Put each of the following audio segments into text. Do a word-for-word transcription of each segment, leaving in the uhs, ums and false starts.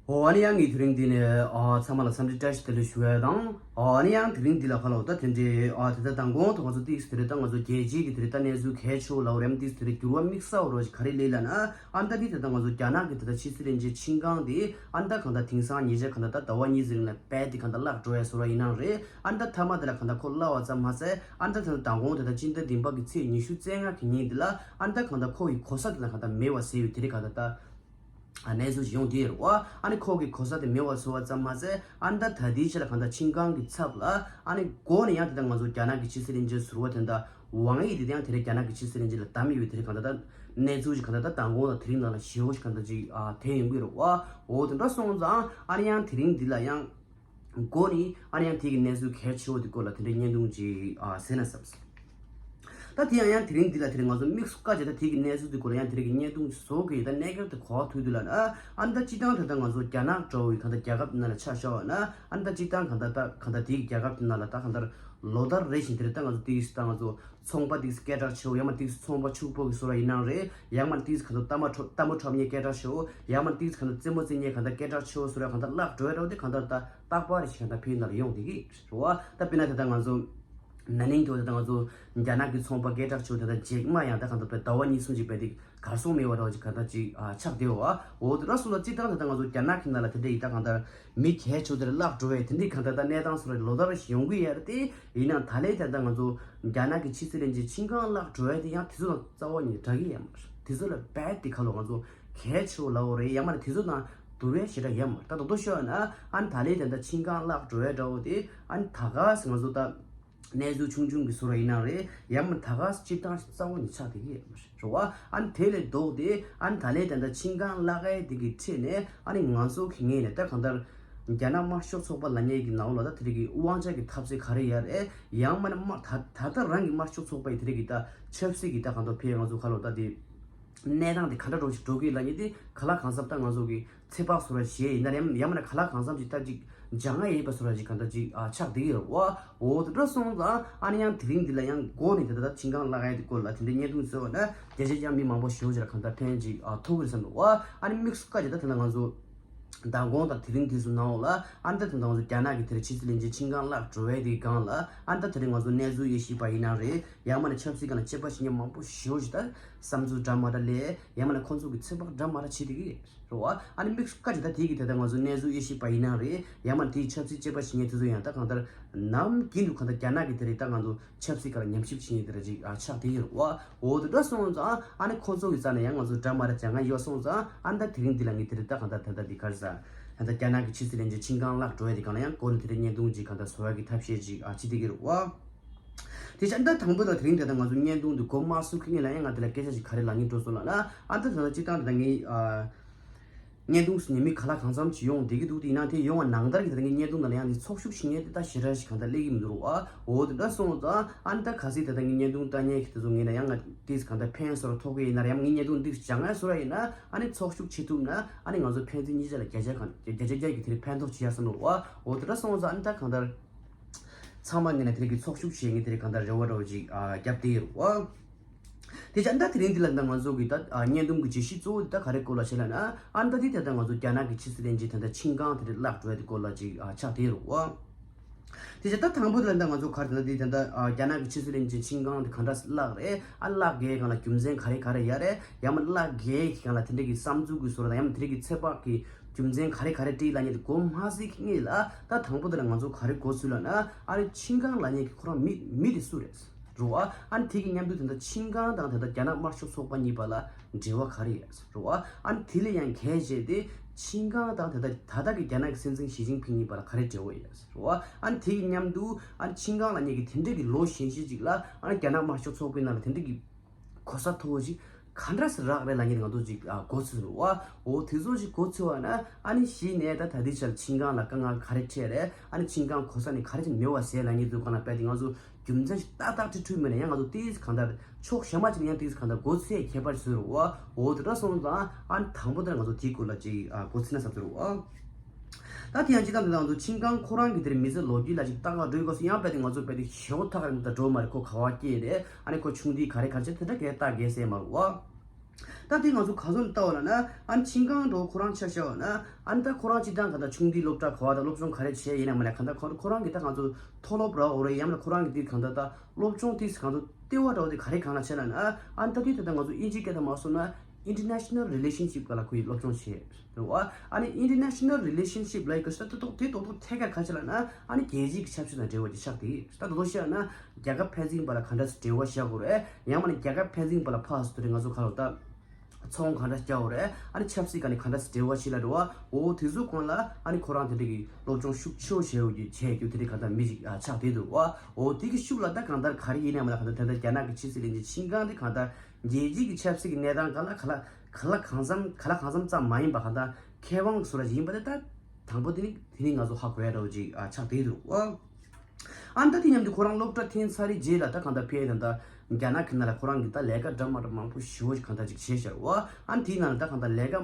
ཨོ་ཨ་ནི་ཡང་ངས་དེ་རིང་འདི་ནས་ཨ་ཚང་མ་ལ་འཚམས་འདྲི་བཀྲ་ཤིས་བདེ་ལེགས་ཞུ་ཡ་དང་། ཨོ་ཨ་ནི་ཡང་དེ་རིང་འདི་ལ་ཁ་ལོ་ད་དེ་འདྲའི་ཨ་དེ་ད་མདང་དགོང་དུ་ང་ཚོ་ཏིག་དེ་རེད། ད་ང་ཚོ་རྒྱལ་སྤྱིའི་གི་དེ་རེད། ད་གནས་ཚུལ་གལ་ཆེ་བོ་ལབ་རེད། ཏིག་དེ་རེད་འགྱུར་བ་དམིགས་བསལ་བོ་རོ་ཞིག་ག་རེ་སླེབས་ལབ་ན། ཨ་ནི་ད་འདི་དེ་ད་ང་ཚོ་རྒྱ་ནག་གི་དེ་ད་ཕྱི་སྲིད་བློན་ཆེན་ཆིན་ཀང་དེ་ཨ་ནི་ད་གང་ལྟར་དེང་སང་ཉེ་ཆར་གང་ལྟར་ད་ཟླ་བ་གཉིས་ཙམ་རིང་ལ་རྦད་དེ་གང་ལྟར་བརླག་འགྲོ་ཡ་བཟོ་འདྲ་ཡིན་ནའང་རེད། ཨ་ནི་ད་མཐའ་མ་དེ་ལ་གང་ལྟར་ཁོ་བརླག་པ་ཙམ་མ་ཟད། ཨ་ནི་ད་དེ་ད་མདང་དགོང་དེ་ད་སྤྱི་ཟླ་བདུན་པ་གི་ཚེས་ཉི་ཤུ་རྩ་ལྔ་གི་ཉིན་དེ་ལ་ཨ་ནི་ད་གང་ལྟར་ཁོ་ཡི་གོ་ས་དེ་ལ་གང་ལྟར་མེད་པ་བཟོས་ཡོད། དེ་རིང་གང་ལྟར་ད། ཨ་གནས་ཚུལ་ཞིག་ཡོང་དེ་རེད་བ། ཨ་ནི་ཁོ་གི་གོ་ས་དེ་མེད་པ་བཟོ་བ་ཙམ་མ་ཟད། ཨ་ནི་ད་ད་ལྟའི་ཆ་ལ་གང་ལྟར་ཆིན་ཀང་གི་ཚབ་ལ་ཨ་ནི་འགོ་ནས་ཡང་དེ་ལྟར་ང་ཚོ་རྒྱ་ནག་གི་ཕྱི་སྲིད་བློན་ཆེན་ཟུར་པ་དེ་ད་ཝང་དབྱི་དེ་ཡང་དེ་རིང་རྒྱ་ནག་གི་ཕྱི་སྲིད་བློན་ཆེན་ལ་བདམས་ཡོད་པའི་དེ་རིང་གང་ལྟར་ད་གནས་ཚུལ་ཞིག་གང་ལྟར་ད་མདང་དགོང་ལ་དེ་རིང་ནང་ལ་ཞེ་པོ་ཞིག་གང་ལྟར་ཅིག་ཨ་ཐོན་ཡོང་གི་རེད་བ། འོ་དེ་འདྲ་སོང་ཙང་ཨ་ནི་ཡང་དེ་རིང་འདི་ལ་ཡང་འགོ་ནས་ཨ་ནི་ཡང་དེ་གི་གནས་ཚུལ་གལ་ཆེ་བོ་དེ་སྐོར་ལ་དེ་འདྲའི་བརྙན་ཐུང་ཅིག་ཨ་གསན་ན་བསམས། ད་དེ་ཡང་ཡང་དེ་རིང་འདི་ལ་དེ་རིང་ང་ཚོ་དམིགས་སུ་བཀར་བྱས་ད་དེ་གི་གནས་ཚུལ་དེ་སྐོར་ལ་ཡང་དེ་རིང་གི་བརྙན་ཐུང་བཟོ་གི་ད་གནད་འགག་དེ་གོ་བ་ཐུག་དུས་ལ་ན། ཨ་ནི་ད་སྤྱི་བཏང་ད་ལྟ་ང་ཚོ་རྒྱ་ནག་འདྲ་བོའི་གང་ལྟར་རྒྱལ་ཁབ་ནང་ལ་ཆ་བཞག་པ་ན། ཨ་ནི་ད་སྤྱི་བཏང་གང་ལྟར་ད་གང་ལྟར་དེ་གི་རྒྱལ་ཁབ་དེ་ནང་ལ་ད་གང་ལྟར་ལོ་ལྟར་རེ་བཞིན་དེ་རིང་ད་ང་ཚོ་དེ་གི་ད་ང་ཚོ་ཚོང་པ་དེ་གི་སྐད་གྲགས་ཆེ་བོ་ཡང་མ་དེ་གི་ཚོང་པ་ཕྱུག་པོ་གི་བཟོ་འདྲ་ཡིན་ནའང་རེད། ཡང་མ་དེ་གི་གང་ལྟར་ལྟད་མོ་འཁྲབ་ལྟད་མོ་འཁྲབ་མཁན་སྐད་གྲགས་ཆེ་བོ་ཡང་མ་དེ་གི་གང་ལྟར་རྩེད་མོ་རྩེ་མཁན་གང་ལྟར་སྐད་གྲགས་ཆེ་བོ་བཟོ་འདྲ་གང་ལྟར་བརླག་འགྲོ་ཡ་འདྲ་བོ་དེ་གང་ལྟར་ད་རྟག་པར་རེ་བཞིན་གང་ལྟར་ཕེ་ནང་ལ་ཡོང་བསྡད་ཀྱི་རེད་བ། ད་དཔེར་ན་ད་ལྟ་ང་ཚོ། ན་ནིང་དུ་ད་ལྟ་ང་ཚོ་རྒྱ་ནག་གི་ཚོང་པ་སྐད་གྲགས་ཆེ་བོ་ད་ལྟ་ཇེག་མ་ཡང་ད་གང་ལྟར་བའི་ཟླ་བ་གཉིས་གསུམ་ཅིག་བས་དེ་གར་སོང་མེད་པ་འདྲ་བ་ཅིག་གང་ལྟར་ཅིག་ཨ་ཆགས་བསྡད་ཡོད་བ། འོ་དེ་འདྲ་སོང་ཙང་སྤྱིར་བཏང་ད་ལྟ་ང་ཚོ་རྒྱ་ནག་གི་ནང་ལ་དེ་འདྲ་ཡི་ད་གང་ལྟར་མི་གལ་ཆེ་བོ་དེ་འདྲ་བརླག་འགྲོ་བའི་དེ་འདྲའི་གང་ལྟར་ད་གནས་སྟངས་སོགས་ལ་ལོ་ལྟར་ཡོང་གི་ཡོད་རེད་དེ། ཡིན་ནའང་ད་ལན་ད་ལྟ་ང་ཚོ་རྒྱ་ནག་གི་ཕྱི་སྲིད་བློན་ཆེན་ཆིན་ཀང་བརླག་འགྲོ་བའི་དེ་ཡང་དེ་ཚོ་དང་རྩ་བ་ཉིད་འདྲ་གི་ཡོད་མ་རེད། དེ་ཚོ་ལ་རྦད་དེ་ཁ་ལོ་ང་ཚོ་གལ་ཆེ་བོ་ལབ་དགོས་རེད། ཡང་མ་ནི་དེ་ཚོ་དང་བསྡུར་བའི་ཞེ་དྲག་ཡོད་མ་རེད། ད་དོ་དོ་ཤོད་ན་ཨ་ནི་ད་ལན་ད་ལྟ་ཆིན་ཀང་བརླག་འགྲོ་བའི་འདྲ་བོ་དེ་ཨ་ནི་ད་ག་སེ་ང་ཚོ་ད། གནས་ཚུལ་ཆུང་ཆུང་གི་བཟོ་འདྲ་ཡིན་ནའང་རེད། ཡང་མིན་ད་ག་སྤྱིར་བཏང་རྩ་བ་ནས་ཆགས་བསྡད་ཀྱི་ཡོད་མ་རེད་བ། ཨ་ནི་དེ་ལས་ལྡོག་སྟེ་ཨ་ནི་ད་ལན་ད་ལྟ་ཆིན་ཀང་བརླག་ཡས་དེ་གི་ཁྲོད་ནས་ཨ་ནི་ང་ཚོ་གི་ངོས་ནས་ད་གང་ལྟར་རྒྱ་ནག་དམར་ཤོག་ཚོགས་པ་ལབ་མཁན་གྱི་ནང་ལ་ད་དེ་རིགས་ཀྱི་དབང་ཆ་གི་ཐབས་ཤེས་ག་རེ་ཡོད་རེད། ཡང་མིན་དམར་ད་ད་ལྟ་རང་གི་དམར་ཤོག་ཚོགས་པ་ཡི་དེ་རིགས་ཀྱི་ད་ཆབ་སྲིད་ཀྱི་ད་གང་ལྟར་ཕེ་ང་ཚོ་ཁ་ལོ་ད་དེ། གནས་སྟངས་དེ་ག་འདྲ་འགྲོ་ཞིག་འགྲོ་གི་ལབ་མཁན་དེ་ག་ལ་གང་འཚམ་ད་ང་ཚོ་གི་ཚོད་དཔག་བཟོ་འདྲ་བྱས་ཡིན་ན་ཡང་ཡང་མིན་ན་ག་ལ་གང་འཚམ་ཅིག་ད་ཅིག་འཇང་ང་ཡིན་པ་བཟོ་འདྲ་ཅིག་གང་ལྟར་ཅིག་ཨ་ཆགས་བསྡད་ཀྱི་ཡོད་རེད་བ། འོ་དེ་འདྲ་སོང་ཙང་ཨ་ནི་ཡང་དེ་རིང་འདི་ལ་ཡང་འགོ་ནས་དེ་ད་ད་ཆིན་ཀང་བརླག་ཡས་དེ་སྐོར་ལ་དེ་འདྲའི་བརྙན་ཐུང་བཟོས་པ་ན་རྒྱ་ཆེ་ཡང་མི་མང་པོ་ཞེ་པོ་ཅིག་ལ་གང་ལྟར་ཕན་ཅིག་ཨ་ཐོགས་ཀྱི་རེད་བསམ་འདུག་བ། ཨ་ནི་དམིགས་སུ་བཀར་ཅིག་ད་དེ་ན་ང་ཚོ་མདང་དགོང་དང་དེ་རིང་དུས་སུ་ནང་འོག་ལ་ཨ་ནི་ད་དེ་ང་ཚོ་རྒྱ་ནག་གི་དེར་ཕྱི་སྲིད་བློན་ཆེན་ཆིན་ཀང་བརླག་འགྲོ་བའི་དེའི་སྒང་ལ་ཨ་ནི་ད་དེ་རིང་ང་ཚོ་གནས་ཚུལ་དབྱེ་ཞིབ་པ་ཡིན་ན་རེད། ཡང་མིན་ན་ཆབ་སྲིད་སྒང་ལ་དཔྱད་པ་བྱེད་མཁན་མང་པོ་ཞེ་པོ་ཅིག་ད་བསམ་ཚུལ་འདྲ་མ་འདྲ་ལས་ཡང་མིན་ན་ཁོང་ཚོ་གི་ཚོད་དཔག་འདྲ་མ་འདྲ་བྱེད་བསྡད་ཀྱི་རེད་བ། ཨ་ནི་དམིགས་སུ་བཀར་ཅིག་ད་དེ་གི་དེ་ལྟར་ང་ཚོ་གནས་ཚུལ་དབྱེ་ཞིབ་པ་ཡིན་ན་རེད། ཡང་མིན་ན་དེའི་ཆབ་སྲིད་དཔྱད་པ་བྱེད་མཁན་དེ་ཚོ་ཡང་ད་གང་ལྟར་ནམ་རྒྱུན་དུ་གང་ལྟར་རྒྱ་ནག་གི་དེ་རིགས་ད་ང་ཚོ་ཆབ་སྲིད་སྒང་ལ་ཉམས་ཞིབ་བྱེད་མཁན་དེ་འདྲ་ཅིག་ཨ་ཆགས་བསྡད་ཀྱི་རེད་བ། འོ་དེ་འདྲ་སོང་ཙང་ཨ་ནི་ཁོང་ཚོ་གི་རྩ་ནས་ཡང་ང་ཚོ་འདྲ་མ་འདྲ་བྱེད་མཁན་ཡོད་སོང་ཙང་ཨ་ནི་ད་དེ་རིང་འདི་ལ་ངས་དེ་རིང་ད་གང་ལྟར་ད་ལྟ་འདི་ག་རེ་ཟ། ད་ལྟ་རྒྱ་ནག་གི་ཕྱི་སྲིད་བློན་ཆེན་ཆིན་ཀང་བརླག་འགྲོ་ཡ་དེ་སྒང་ལ་ཡང་འགོ་ནས་དེ་རིང་བརྙན་ཐུང་ཅིག་གང་ལྟར་བཟོ་ཡ་གི་ཐབས་ཤེས་ཅིག་ཨ་བྱེད་བསྡད་ཀྱི་རེད་བ། དེ་ཆ་ད་དང་པོ་ད་དེ་རིང་དེ་ད་ང་ཚོ་བརྙན་ཐུང་འདི་འགོ་མ་ཚུགས་ཀྱི་སྔོན་ལ་ཡང་ང་དེ་ལ་སྐད་ཆ་ཞིག་ག་རེ་ལབ་སྙིང་འདོད་སོང་ལབ་ན། ཨ་ད་ད་ལྟ་སྤྱིར་བཏང་དེ་ད་ངས་ཨ། བརྙན་ཐུང་ཟེར་ནས་མི་ག་ལ་གང་འཚམ་ཅིག་ཡོང་བསྡད་ཀྱི་འདུག་དེ་ཡིན་ན་དེ་ཡོང་བ་ནང་ལྟར་གྱི་དེ་ད་ངའི་བརྙན་ཐུང་ནང་ལ་ཡང་དེ་ཚོགས་ཞུགས་བྱེད་མཁན་དེ་ད་ཞེ་དྲག་ཞིག་གང་ལྟར་སླེབས་ཀྱི་མི་འདུག་རོ་ཨ། འོ་དེ་འདྲ་སོང་ཙང་ཨ་ནི་ད་གལ་སྲིད་དེ་ད་ངའི་བརྙན་ཐུང་ལྟ་མཁན་གྱི་དེ་ཚོ་ངེས་ན་ཡང་ང་དེ་གང་ལྟར་ཕན་སོར་ཐོགས་ཀྱི་ཡིན་ན་ར་ཡང་ངའི་བརྙན་ཐུང་འདི་སྦྱང་ཡ་སོ་ར་ཡིན་ན་ཨ་ནི་ཚོགས་ཞུགས་བྱེད་ཐུབ་ན་ཨ་ནི་ང་ཚོ་ཕན་ཚུན་གཉིས་ཆ་ལ་བརྒྱ་ཆ་གང་བརྒྱ་ཆ་བརྒྱ་གི་དེ་རིགས་ཕན་ཐོགས་བྱེད་ཡ་བསམ་རོ་ཨ། འོ་དེ་འདྲ་སོང་ཙང་ཨ་ནི་ད་གང་ལྟར། ཚང་མ་ངེས་ན་དེ་རིགས་ཀྱི་ཚོགས་ཞུགས་བྱེད་མཁན་དེ་རིགས་གང་ལྟར་རེ་བ་རེ་བ་ཅིག་ཨ་བརྒྱབ་བསྡད་ཡོད་རེད་བ། དེ་ཆ་ཨ་ནི་ད་དེ་རིང་འདི་ལ་ད་ང་ཚོ་གི་ད་ཨ་བརྙན་ཐུང་གི་བརྗོད་གཞི་གཙོ་བོ་འདི་ད་ག་རེ་སྐོར་ལ་བྱས་ལབ་ན། ཨ་ནི་ད་འདི་ད་ལྟ་ང་ཚོ་རྒྱ་ནག་གི་ཕྱི་སྲིད་བློན་ཆེན་ད་ལྟ་ཆིན་ཀང་དེ་རིགས་བརླག་འགྲོ་ཡ་དེ་སྐོར་ལ་ཅིག་ཨ་ཆགས་བསྡད་ཡོད་རེད་བ། དེ་ཆ་ད་དང་པོ་དེ་ལ་ད་ང་ཚོ་ག་རེ་ད་འདི་ད་ལྟ་ཨ་རྒྱ་ནག་གི་ཕྱི་སྲིད་བློན་ཆེན་ཆིན་ཀང་དེ་ག་འདྲ་བརླག་རེད། ཨ་བརླག་གི་སྒང་ལ་རྒྱུ་མཚན་ག་རེ་ག་རེ་ཡོད་རེད། ཡང་མིན་བརླག་གི་སྒང་ལ་དེ་འདྲ་གི་བསམ་ཚུལ་གི་བཟོ་འདྲ་དང་ཡང་མིན་དེ་འདྲ་གི་ཚོད་དཔག་གི་རྒྱུ་མཚན་ག་རེ་ག་རེ་བྲིས་ལབ་མཁན་དེ་འགོ་མ་ཚུགས་ཀྱི་སྔོན་ལ་ད་དང་པོ་དེ་ལ་ང་ཚོ་ག་རེ་འགོ་ཚུགས་ལབ་ན། ཨ་ནི་ཆིན་ཀང་ལབ་མཁན་གྱི་ཁོ་རང་མི་མི་དེ་སུ་རེད། རེད་བ། ཨ་ནི་དེ་གི་མཉམ་དུ་དེ་འདྲ་ཆིན་ཀང་དང་དེ་འདྲ་རྒྱ་ནག་དམར་ཤོག་ཚོགས་པ་གཉིས་བར་ལ་འབྲེལ་བ་ག་རེ་ཡོད། རེད་བ། ཨ་ནི་དེ་ལས་ཡང་གལ་ཆེ་དེ་ཆིན་ཀང་དང་དེ་འདྲ་ད་ལྟ་གི་རྒྱ་ནག་གི་སྲིད་འཛིན་ཞི་ཅིན་ཕིང་གཉིས་བར་ལ་ག་རེ་འབྲེལ་བ་ཡོད། རེད་བ། ཨ་ནི་དེ་གི་མཉམ་དུ་ཨ་ནི་ཆིན་ཀང་ལབ་མཁན་གྱི་དེ་འདྲ་གི་ལོ་གཞོན་ཤོས་ཅིག་ལ་ཨ་ནི་རྒྱ་ནག་དམར་ཤོག་ཚོགས་པའི་ནང་ལ་དེ་འདྲ་གི་གོ་ས་མཐོ་བོ་ཞིག་ག་འདྲ་སེ་རག་རེད་ལབ་མཁན་ང་ཚོ་ཅིག་ཨ་འགོ་ཚུགས་རེད་བ། འོ་དེ་ཚོ་ཞིག་འགོ་ཚུགས་པ་ན་ཨ་ནི་གཞི་ནས་ད་ད་ལྟའི་ཆར་ཆིན་ཀང་ལ་དཀའ་ངལ་ག་རེ་འཕྲད་རེད། ཨ་ནི་ཆིན་ཀང་གོ་ས་ནས་ག་རེ་ཅིག་མེད་པ་ཟེར་ལབ་མཁན་ཚོ་གང་ལ་དཔེ་དེ་ང་ཚོ་རྒྱུ་མཚན་ཞིག་ཏག་ཏག་ཅིག་འཕྲོད་མེད་ན་ཡང་ང་ཚོ་ཏིས་གང་ལྟར་ཕྱོགས་གཞན་པ་ཅིག་ནས་ཡང་ཏིས་གང་ལྟར་འགོ་ཚུགས་ཡས་ཁྱད་པར་བཟོས་རེད་བ། འོ་དེ་འདྲ་སོང་ཙང་ཨ་ནི་དང་པོ་དེ་ང་ཚོ་དེའི་སྐོར་ལ་ཅིག་ཨ་འགོ་ཚུགས་ན་བསམ་ཚུལ་རེད་བ། ད་དེ་ཡང་སྤྱིར་བཏང་དེ་ང་ཚོ་ཆིན་ཀང་ཁོ་རང་གི་དེར་མི་ཚེ་ལོ་རྒྱུས་ལ་ཅིག་ལྟ་ག་འགྲོ་དགོས་སུ་ཡང་དཔེ་དེ་ང་ཚོ་དཔེ་དེ་ཞེ་པོ་ཐག་རིང་དུ་འགྲོ་མ་རེད། ཁོ་ག་བ་སྐྱེས་རེད། ཨ་ནི་ཁོ་ཆུང་དུས་ག་རེ་ག་རེ་བྱས་དེ་འདྲ་གས་ལྟ་གས་ཟེར་མ་རེད་བ། ད་དེ་ང་ཚོ་ག་ཚོད་ལྟ་བ་ལ་ན་ཨ་ནི་ཆིན་ཀང་འགྲོ་ཁོ་རང་ཆ་བཞག་པ་ན་ཨ་ནི་ད་ཁོ་རང་སྤྱིར་བཏང་གང་ལྟར་ཆུང་དུས་སློབ་གྲྭ་ག་བ་དང་སློབ་སྦྱོང་ག་རེ་བྱས་ཡིན་ན་མ་ན་གང་ལྟར་ཁོ་ཁོ་རང་གི་ད་ང་ཚོ་མཐོ་སློབ་རག་འོ་རེད་ཡང་ན་ཁོ་རང་གི་དེ་གང་ལྟར་ད་སློབ་སྦྱོང་དེ་གང་ཚོ་ལྟེ་བ་འདྲ་བོ་དེ་ག་རེ་གང་ལ་བྱས་ལ་ན་ཨ་ནི་ད་དུས་ད་ལྟ་ང་ཚོ་དབྱིན་ཇི་སྐད་དང་མ་སོང་ན་International Relationship ག་ལ་ཁོ་ཡི་སློབ་སྦྱོང་བྱས་རེད་བ། ཨ་ནི་International Relationship ལ་ཡི་ག་ཤ་ད་ཏོག་དེ་ཏོག་ཏོག་ཐད་ཀར་ག་ཆ་ལ་ན་ཨ་ནི་རྒྱལ་སྤྱིའི་གི་ཆབ་སྲིད་དང་འབྲེལ་བ་ཅིག་ཆགས་དེ་ད་ཏོག་ཏོག་བཤད་ན་རྒྱལ་ཁབ་ཕན་ཚུན་བར་ལ་ག་འདྲ་སེ་འབྲེལ་བ་བཞག་དགོས་རེད་ཡང་མ་ནི་རྒྱལ་ཁབ་ཕན་ཚུན་བར་ལ་ཕ་སུ་དུ་རེད་ང་ཚོ་ག་ལོ་ད། ཚོང་གང་འདྲ་རྒྱག་འོ་རེད། ཨ་ནི་ཆབ་སྲིད་ག་ནས་གང་འདྲ་སེ་འབྲེལ་བ་ཞིག་ལ་འགྲོ་བ། འོ་དེ་ཚོ་གང་ལ་ཨ་ནི་ཁོ་རང་དེ་འདྲ་གི་སློབ་སྦྱོང་ཤུགས་ཆེ་བོ་བྱས་ཡོད་ཀྱི་བྱས་རྒྱུ་དེ་འདྲ་གང་འདྲ་མི་ཞིག་ཨ་ཆགས་བསྡད་འདུག་བ། འོ་དེ་གི་ཤུགས་ལ་ད་གང་ལྟར་ག་རེ་ཡིན་ནའི་མ་ལ་གང་ལྟར་ད་ལྟ་རྒྱ་ནག་གི་ཕྱི་སྲིད་བློན་ཆེན་ཆིན་ཀང་དེ་གང་ལྟར་རྒྱལ་སྤྱིའི་གི་ཆབ་སྲིད་ཀྱི་གནས་སྟངས་ག་ལ་ག་ལ་ག་ལ་གང་འཚམ་ག་ལ་གང་འཚམ་ཙམ་མ་ཡིན་པ་གང་ལྟར་མཁས་དབང་བཟོ་འདྲ་ཞིག་ཡིན་པ་དེ་ད་དང་པོ་དེ་ནི་དེ་ནི་ང་ཚོ་ཧ་གོ་ཡ་འདྲ་བོ་ཅིག་ཨ་ཆགས་བསྡད་འདུག་བ། ཨ་ནི་ད་དེ་མཉམ་དུ་ཁོ་རང་སློབ་གྲྭ་འཐེན་ཚར་རེད་རྗེས་ལ་ད་གང་ལྟར་ཕེབས་ད་ལྟ་རྒྱ་ནག་གི་ནང་ལ་ཁོ་རང་གིས་ད་ལས་ཀ་འདྲ་མ་འདྲ་མང་པོ་ཞེ་པོ་ཅིག་གང་ལྟར་ཅིག་བྱས་ཤར་བ། ཨ་ནི་དེའི་ནང་ལ་ད་གང་ལྟར་ལས་ཀ་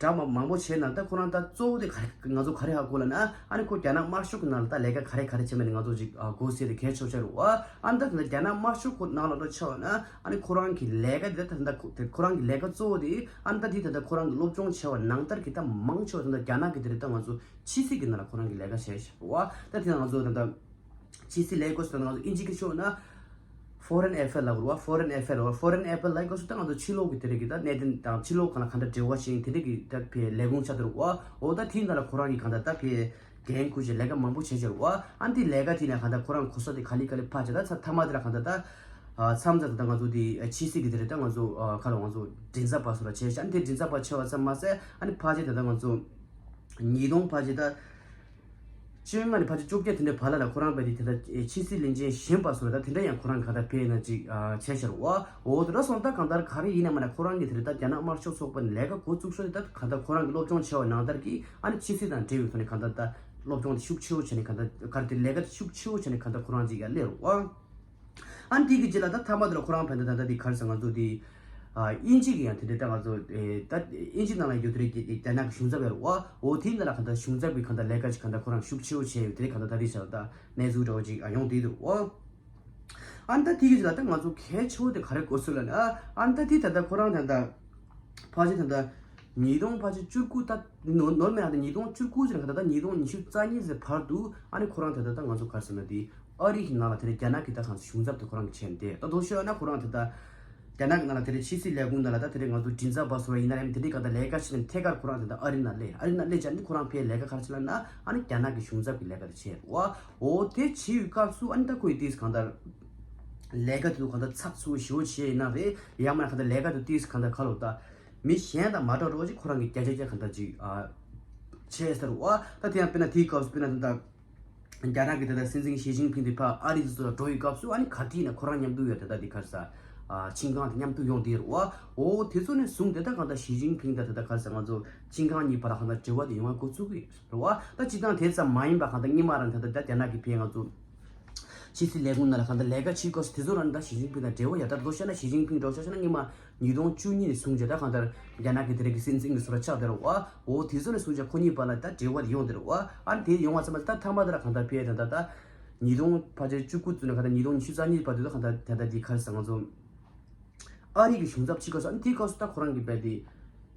འདྲ་མ་མང་པོ་བྱས་ན་ད་ཁོ་རང་ད་གཙོ་བོ་དེ་ག་རེ་ང་ཚོ་ག་རེ་ཧ་གོ་ལ་ན་ཨ་ནི་ཁོ་རྒྱ་ནག་དམར་ཤོག་གི་ནང་ལ་ད་ལས་ཀ་ག་རེ་ག་རེ་བྱས་མེད་ནི་ང་ཚོ་ཅིག་གོ་སྲིད་དེ་གལ་ཆོག་ཤར་བ། ཨ་ནི་ད་ད་ལྟ་རྒྱ་ནག་དམར་ཤོག་ཁོ་ནང་ལ་འགྲོ་ཆ་བ་ན་ཨ་ནི་ཁོ་རང་གི་ལས་ཀ་དེ་ད་ད་ཁོ་དེ་ཁོ་རང་གི་ལས་ཀ་གཙོ་བོ་དེ་ཨ་ནི་ད་དེ་ད་ད་ཁོ་རང་གི་སློབ་སྦྱོང་བྱས་པ་ནང་ལྟར་གི་ད་མང་ཆེ་བ་ད་ད་རྒྱ་ནག་གི་དེ་རེད་ད་ང་ཚོ། ཕྱི་སྲིད་ཀྱི་ནང་ལ་ཁོ་རང་གི་ལས་ཀ་བྱས་ཤག་བ། ད་དེ་ང་ཚོ་ད་ལྟ་ཕྱི་སྲིད་ལས་ཀ་སོ་ད་ང་ཚོ་ཨིན་ཇི་གི་ཤོག་ན་Foreign Affair ལབ་རུ་བ། Foreign Affair བ། Foreign Affair ལབ་ཀ་སོ་ད་ང་ཚོ་ཕྱི་ལོགས་ཀྱི་དེ་རིགས་ཀྱི་ད་གནད་དོན་དང་ཕྱི་ལོགས་གང་ལ་གང་འདྲ་འབྲེལ་བ་ཞིག་དེ་རིགས་ཀྱི་ད་ཕའི་ལས་ཁུངས་ཆགས་འདུག་རུ་བ། འོ་ད་དེའི་ནང་ལ་ཁོ་རང་གི་གང་ད་ད་ཕའི་འགན་ཁུར་ཞིག་ལས་ཀ་མང་པོ་བྱས་ཤག་རུ་བ། ཨ་ནི་དེ་ལས་ཀ་དེ་ནས་གང་ད་ཁོ་རང་གོ་ས་དེ་ག་ལེ་ག་ལེ་ཕར་བྱས་ད་ཚ་མཐའ་མ་དེ་ལ་གང་ད་ད་མཚམས་ཚ་ད་ང་ཚོ་དེ་ཕྱི་སྲིད་ཀྱི་དེ་རིགས་ད་ང་ཚོ་ཁ་ལ་ང་ཚོ་མགྲིན་ཚབ་པ་སོ་ལ་བྱས་ཤག་ཨ་ནི་དེ་མགྲིན་ཚབ་པ་བྱས་པ་ཙམ་མ་ཟད་ཨ་ནི་ཕར་བྱས་ད་ད་ང་ཚོ། ཉིས་སྟོང་ཕལ་ཆེར་ད། བཅོ་ལྔ་ནས་ཕལ་ཆེར་བཅོ་བརྒྱད་དེ་འདྲའི་བར་ལ་ལ་ཁོ་རང་བས་དེ་དེ་འདྲ་ཕྱི་སྲིད་བློན་ཆེན་གཞོན་པ་སོགས་ལ་ད་དེ་འདྲ་ཡང་ཁོ་རང་ག་ད་ཕེབས་ན་ཅིག་བྱས་ཤར་བ། འོ་དེ་འདྲ་སོང་ད་གང་ལྟར་ག་རེ་ཡིན་ན་མ་ན་ཁོ་རང་གི་དེ་འདྲ་ད་རྒྱ་ནག་དམར་ཤོག་ཚོགས་པ་ནས་ལས་ཀ་འགོ་བཙུགས་སོ་དེ་ད་གང་ལྟར་ཁོ་རང་གི་སློབ་སྦྱོང་བྱས་པ་ནང་ལྟར་གྱི་ཨ་ནི་ཕྱི་སྲིད་དང་འབྲེལ་བའི་ཐོག་ནས་གང་ལྟར་ད་སློབ་སྦྱོང་དེ་ཤུགས་ཆེ་བོ་བྱས་ནས་གང་ལྟར་ག་རེ་དེ་ལས་ཀ་དེ་ཤུགས་ཆེ་བོ་བྱས་ནས་གང་ལྟར་ཁོ་རང་ཅིག་ཡར་སླེབས་རོགས་ཨ། ཨ་ནི་དེ་གི་རྗེས་ལ་ད་ཐ་མ་དེ་ལ་ཁོ་རང་ཕན་ད་ད་ད་དེ་གར་ས་ང་ཚོ་དེ་ཨིན་ཇི་གི་ཡང་དེ་འདྲ་ད་ང་ཚོ་ད་ཨིན་ཇི་ནང་ལ་ཡོད་དེ་རེད་ཀྱི་རྒྱ་ནག་གི་གཞུང་ཚབ་ཡོད་རེད་བ། འོ་དེའི་ནང་ལ་གང་ལྟར་གཞུང་ཚབ་ཀྱི་གང་ལྟར་ལས་ཀ་ཅིག་གང་ལྟར་ཁོ་རང་ཤུགས་ཆེ་བོ་བྱས་ཡོད་དེ་རེད་གང་ལྟར་ད་དེ་བྱས་ལ་ད་གནས་ཚུལ་འདྲ་བོ་ཅིག་ཡོང་དེ་འདུག་བ། ཨ་ནི་ད་དེ་གི་རྗེས་ལ་ད་ང་ཚོ་གལ་ཆེ་བོ་དེ་ག་རེ་གོ་སོང་ལ་ན་ཨ་ནི་ད་དེ་ད་ད་ཁོ་རང་ད་ད། ཕལ་ཆེར་ད་ལྟ་ཉིས་སྟོང་ཕལ་ཆེར་བཅུ་དགུ་ད་ནོར་ནོར་མེད་ཨ་ད་ཉིས་སྟོང་བཅུ་དགུ་ཟེར་ན་ད་ལྟ་ཉིས་སྟོང་ཉི་ཤུ་རྩ་གཉིས་ཟེར་བར་དུ་ཨ་ནི་ཁོ་རང་ད་ལྟ་ད་ང་ཚོ་ག་རེ་ཟེར་ན་དེ་ཨ་རི་གི་ནང་ལ་དེ་རེད་རྒྱ་ནག་གི་ད་གང་ཟེར་གཞུང་ཚབ་དེ་ཁོ་རང་གི་བྱས་ནས་དེ་ད་དོ་ཤོད་ན་ཁོ་རང་ད་ལྟ་རྒྱ་ནག་གི་ནང་ལ་དེ་རེད་ཕྱི་སྲིད་ལས་ཁུངས་ནང་ལ་ད་དེ་རེད་ང་ཚོ་མགྲིན་ཚབ་པ་སོ་ར་ཡིན་ན་རེད་དེ་འདྲའི་ག་ད་ལས་ཀ་བྱེད་ནས་ཐད་ཀར་ཁོ་རང་ད་ལྟ་ཨ་རི་ནང་སླེབས་ཨ་རི་ནང་སླེབས་བྱས་ནས་ཁོ་རང་ཕའི་ལས་ཀ་ག་རེ་བྱེད་ལ་ན་ཨ་ནི་རྒྱ་ནག་གི་གཞུང་ཚབ་ཀྱི་ལས་ཀ་དེ་བྱས་རེད་བ། འོ་དེ་བྱེད་ཡོད་སྐབས་སུ་ཨ་ནི་ད་ཁོ་ཡི་དེས་གང་ལྟར། ལས་ཀ་དེ་ཚོ་གང་ལྟར་ཚགས་ཚུད་པོ་ཞེ་པོ་བྱས་ཡིན་ན་རེད་ཡང་མིན་ན་གང་ལྟར་ལས་ཀ་དེ་ཏིས་གང་ལྟར་ཁ་ལོ་ད་མི་གཞན་དང་མ་འདྲ་འགྲོ་བ་ཅིག་ཁོ་རང་གི་བརྒྱ་ཆ་བརྒྱ་གང་ལྟར་ཅིག་ཨ་བྱས་ཟེར་བ། ད་དེ་ཡང་དཔེར་ན་དེའི་སྐབས་སུ་དཔེར་ན་ད་ལྟ་རྒྱ་ནག་གི་ད་ལྟ་སྲིད་འཛིན་ཞི་ཅིན་ཕིང་དེ་ཕར་ཨ་རི་དེ་ཚོ་ལ་འགྲོ་ཡི་སྐབས་སུ་ཨ་ནི་ག་དུས་ཡིན་ན་ཁོ་རང་མཉམ་དུ་ཡོད་ད་ལྟ་དེ་ག་རེ་ཟ་ཨ་ཆིན་ཀང་དེ་མཉམ་དུ་ཡོང་དེ་རེད་བ། འོ་དེ་ཚོ་ནས་བཟུང་དེ་ད་གང་ལྟར་ཞི་ཅིན་ཕིང་དང་ད་ལྟ་ག་རེ་ཟ་ང་ཚོ་ཆིན་ཀང་གཉིས་བར་ལ་གང་ལྟར་འབྲེལ་བ་དེ་ཡོང་བ་འགོ་བཙུགས་ཀྱི་རེད་བ། ད་སྤྱིར་བཏང་དེ་ཙམ་མ་ཡིན་པ་གང་ལྟར་སྔོན་མ་རང་ད་ལྟ་ད་རྒྱ་ནག་གི་ཕན་ང་ཚོ། ཕྱི་སྲིད་ལས་ཁུངས་ནང་ལ་གང་ལྟར་ལས་ཀ་བྱེད་དགོས་སུ་དེ་ཚོ་རང་ད་ཞི་ཅིན་ཕིང་དང་འབྲེལ་བ་ཡོད་ད་དོ་ཤ་ན་ཞི་ཅིན་ཕིང་འགྲོ་ཤ་ཤ་ན་སྔོན་མ་ཉིས་སྟོང་བཅུ་གཉིས་ནས་བཟུང་བྱས་ད་གང་ལྟར་རྒྱ་ནག་གི་དེ་རིང་གི་སྲིད་འཛིན་གྱི་སོ་ར་ཆགས་བསྡད་རོགས་ཨ། འོ་དེ་ཚོ་ནས་བཟུང་བྱས་ཁོ་གཉིས་བར་ལ་ད་འབྲེལ་བ་ཡོང་བསྡད་རོགས་ཨ། ཨ་ནི་དེ་ཡོང་བ་ཙམ་པ་ད་མཐའ་མ་དེ་ལ་གང་ལྟར་ཕེ་ད་ད་ད་ཉིས་སྟོང་ཕལ་ཆེར་བཅུ་དགུ་ཚུན་ནས་གང་ལྟར་ཉིས་སྟོང་ཉི་ཤུ་རྩ་གཉིས་བར་དུ་ད་གང་ལྟར་ད་ད་དེ་ག་རེ་ཟ་ང་ཚོ། ཨ་རི་གི་གཞུང་ཚབ་ཕྱི་སྐོར་སོགས་ཨ་ནི་དེའི་སྐབས་སུ་ད་ཁོ་རང་གི་རྦད་དེ་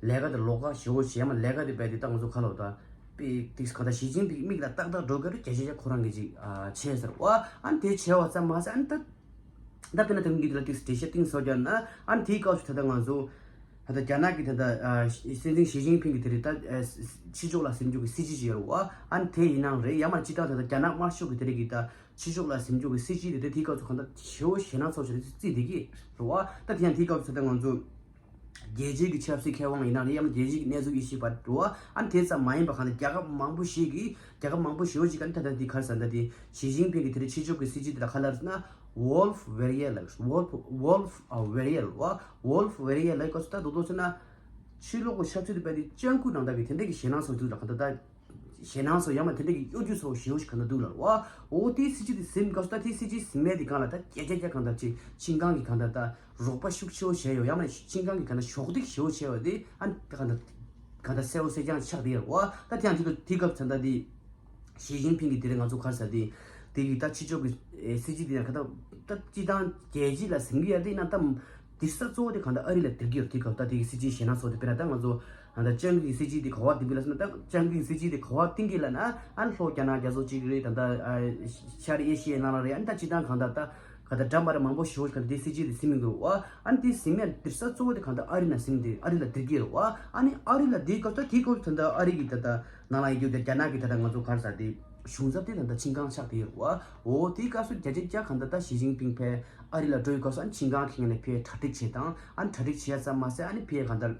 ལས་ཀ་དེ་ལོགས་ཀ་ཞེ་བོ་བྱས་མ་ལས་ཀ་དེ་རྦད་དེ་ད་ང་ཚོ་ཁ་ལོ་ད་པི་ཏིག་ག་ད་ཞི་ཅིན་ཕིང་མིག་ལ་ཏག་ཏག་འགྲོ་གི་རུ་རྒྱ་ཆེ་ཆེ་ཁོ་རང་གི་ཅིག་བྱས་ཟེར་བ། ཨ་ནི་དེ་བྱས་བ་ཙམ་མ་ཟད་ཨ་ནི་ད་ད་དཔེར་ན་ད་ངི་དེ་ལ་ཏིག་འགྲེལ་བཤད་ཏིང་སོགས་རྒྱབ་ན་ཨ་ནི་དེའི་སྐབས་སུ་ད་ད་ང་ཚོ་ད་ད་རྒྱ་ནག་གི་ད་ད་སྲིད་འཛིན་ཞི་ཅིན་ཕིང་གི་དེ་རེད་ད་ཕྱི་ཕྱོགས་ལ་ཟིན་རྒྱུ་གི་སྲིད་ཇུས་ཅིག་ཡོད་རེད་བ། ཨ་ནི་དེ་ཡིན་ནའང་རེད་ཡང་མ་ཅི་ད་ད་ད་རྒྱ་ནག་དམར་ཤོག་གི་དེ་རེད་གི་ད། ཕྱི་ཕྱོགས་ལ་ཟིན་རྒྱུ་གི་སྲིད་ཇུས་དེ་དེ་དེའི་སྐབས་སུ་གང་ལྟར་ཞེ་བོ་ཞེད་སྣང་ཚ་བོ་ཞིག་རྩིས་བསྡད་ཀྱི་རེད་བ། ད་དེ་ཡང་དེའི་སྐབས་སུ་ད་ང་ཚོ་རྒྱལ་སྤྱིའི་གི་ཆབ་སྲིད་མཁས་དབང་ཡིན་ན་རེད་ཡང་ན་རྒྱལ་སྤྱིའི་གི་གནས་ཚུལ་དབྱེ་ཞིབ་པ་རེད་བ། ཨ་ནི་དེ་ཙམ་མ་ཡིན་པ་གང་ལྟར་རྒྱལ་ཁབ་མང་པོ་ཞིག་གིས་རྒྱལ་ཁབ་མང་པོ་ཞེ་བོ་ཞིག་ག་ནི་ད་ལྟ་འདི་ག་རེ་ཟེར་ད་འདི་ཞི་ཅིན་ཕིང་གི་དེ་རིང་ཕྱི་ཕྱོགས་གི་སྲིད་ཇུས་དེ་ལ་ག་ལབ་ཟེར་ན་Wolf Warrior ལབ་Wolf Wolf Warrior ལབ་བ། Wolf Warrior ལབ་སྐབས་སུ་ད་རྡོག་རྡོག་ཟེར་ན་ཕྱི་ལོགས་གི་ཆབ་སྲིད་དེ་རྦད་དེ་སྤྱང་ཀི་ནང་ལྟར་གི་དེ་འདྲ་གི་ཞེད་སྣང་ཚ་བོ་ཞིག་ལ་གང་ལྟར་ད། ཞེད་སྣང་སོགས་ཡང་ན་དེ་འདྲ་གི་གཡོ་སྒྱུ་ཚ་བོ་ཞེ་བོ་ཞིག་ག་འདྲ་འདུག་ལབ་བ། འོ་དེའི་སྲིད་ཇུས་དེ་ཟིན་སྐབས་སུ་ད་དེའི་སྲིད་ཇུས་ཟིན་མེད་དེ་གང་ལ་ད་རྒྱ་རྒྱ་རྒྱ་གང་ལྟར་ཅིག་ཆིན་ཀང་གི་གང་ལྟར་ད་རོགས་པ་ཤུགས་ཆེ་བོ་བྱས་ཡོད་ཡང་ན་ཆིན་ཀང་གི་གང་ལྟར་གཞོགས་འདེགས་ཞེ་བོ་བྱས་ཡོད་དེ་ཨ་ནི་གང་ལྟར་གང་ལྟར་གསལ་བོ་གསལ་རྐྱང་ཆགས་བསྡད་ཡོད་རེད་བ། ད་དེ་ཡང་དེ་དུས་དེའི་སྐབས་ད་ལྟ་དེ་ཞི་ཅིན་ཕིང་གི་དེ་རིང་ང་ཚོ་ག་རེ་ཟེར་དེ་དེ་གི་ད་ཕྱི་ཕྱོགས་ཀྱི་སྲིད་ཇུས་དེ་ཡང་གང་ལྟར་ད་སྤྱི་བཏང་རྒྱལ་སྤྱི་ལ་ཟིན་གི་ཡོད་དེ་ན་ད། དེ་ས་གཙོ་བོ་དེ་གང་ལྟར་ཨ་རི་ལ་སྟེར་གྱི་ཡོད་རེད། དེ་ག་ད་དེ་གི་སྲིད་ཇུས་གཞན་སྣ་ཚོགས་དེ་དཔེར་ན་ད་ང་ཚོ་ད་ལྟ་སྤྱང་ཀི་གི་སྲིད་ཇུས་དེ་ག་བ་བཏིང་གི་ལ་ཟེར་ན། ད་སྤྱང་ཀི་གི་སྲིད་ཇུས་དེ་ག་བ་བཏིང་གི་ལ་ན་ཨ་ནི་ལྷོ་རྒྱ་ནག་རྒྱ་མཚོ་གཅིག་རེད། ད་ལྟ་ཤར་ཨེ་ཤི་ཡའི་ནང་ལ་རེད། ཨ་ནི་ད་སྤྱིར་བཏང་གང་ལྟར་ད་ག་ད་འདྲ་མ་རེད་མང་པོ་ཞེ་པོ་ག་ད་དེ་སྲིད་ཇུས་དེ་ཟིན་མི་འདུག་བ། ཨ་ནི་དེ་ཟིན་མེད་དེ་ས་གཙོ་བོ་དེ་གང་ལྟར་ཨ་རི་ན་ཟིན་དེ་ཨ་རི་ལ་སྟེར་གྱི་རེད་བ། ཨ་ནི་ཨ་རི་ལ་དེའི་སྐབས་ད་དེའི་སྐབས་ད་ལྟ་ཨ་རི་གི་ད་ལྟ་ནང་ལ་ཡོད་རྒྱུ་དེ་རྒྱ་ནག་གི་ད་ལྟ་ང་ཚོ་ག་རེ་ཟེར་དེ་གཞུང་ཚབ་དེ་ད་ལྟ་ཆིན་ཀང་ཆགས་བསྡད་ཡོད་རེད་བ། འོ་དེའི་སྐབས་སུ་བརྒྱ་ཆ་བརྒྱ་གང་ལྟར་ད་ཞི་ཅིན་ཕིང་ཕེ་ཨ་རི་ལ་འགྲོ་ཡི་སྐབས་སུ་ཨ་ནི་ཆིན་ཀང་ཁེ་ནས་ཕེ་གྲ་སྒྲིག་བྱེད་དང་། ཨ་ནི་གྲ་སྒྲིག་བྱེད་ཡ་ཙམ་མ་ཟད་ཨ་ནི་ཕེ་གང་ལྟར་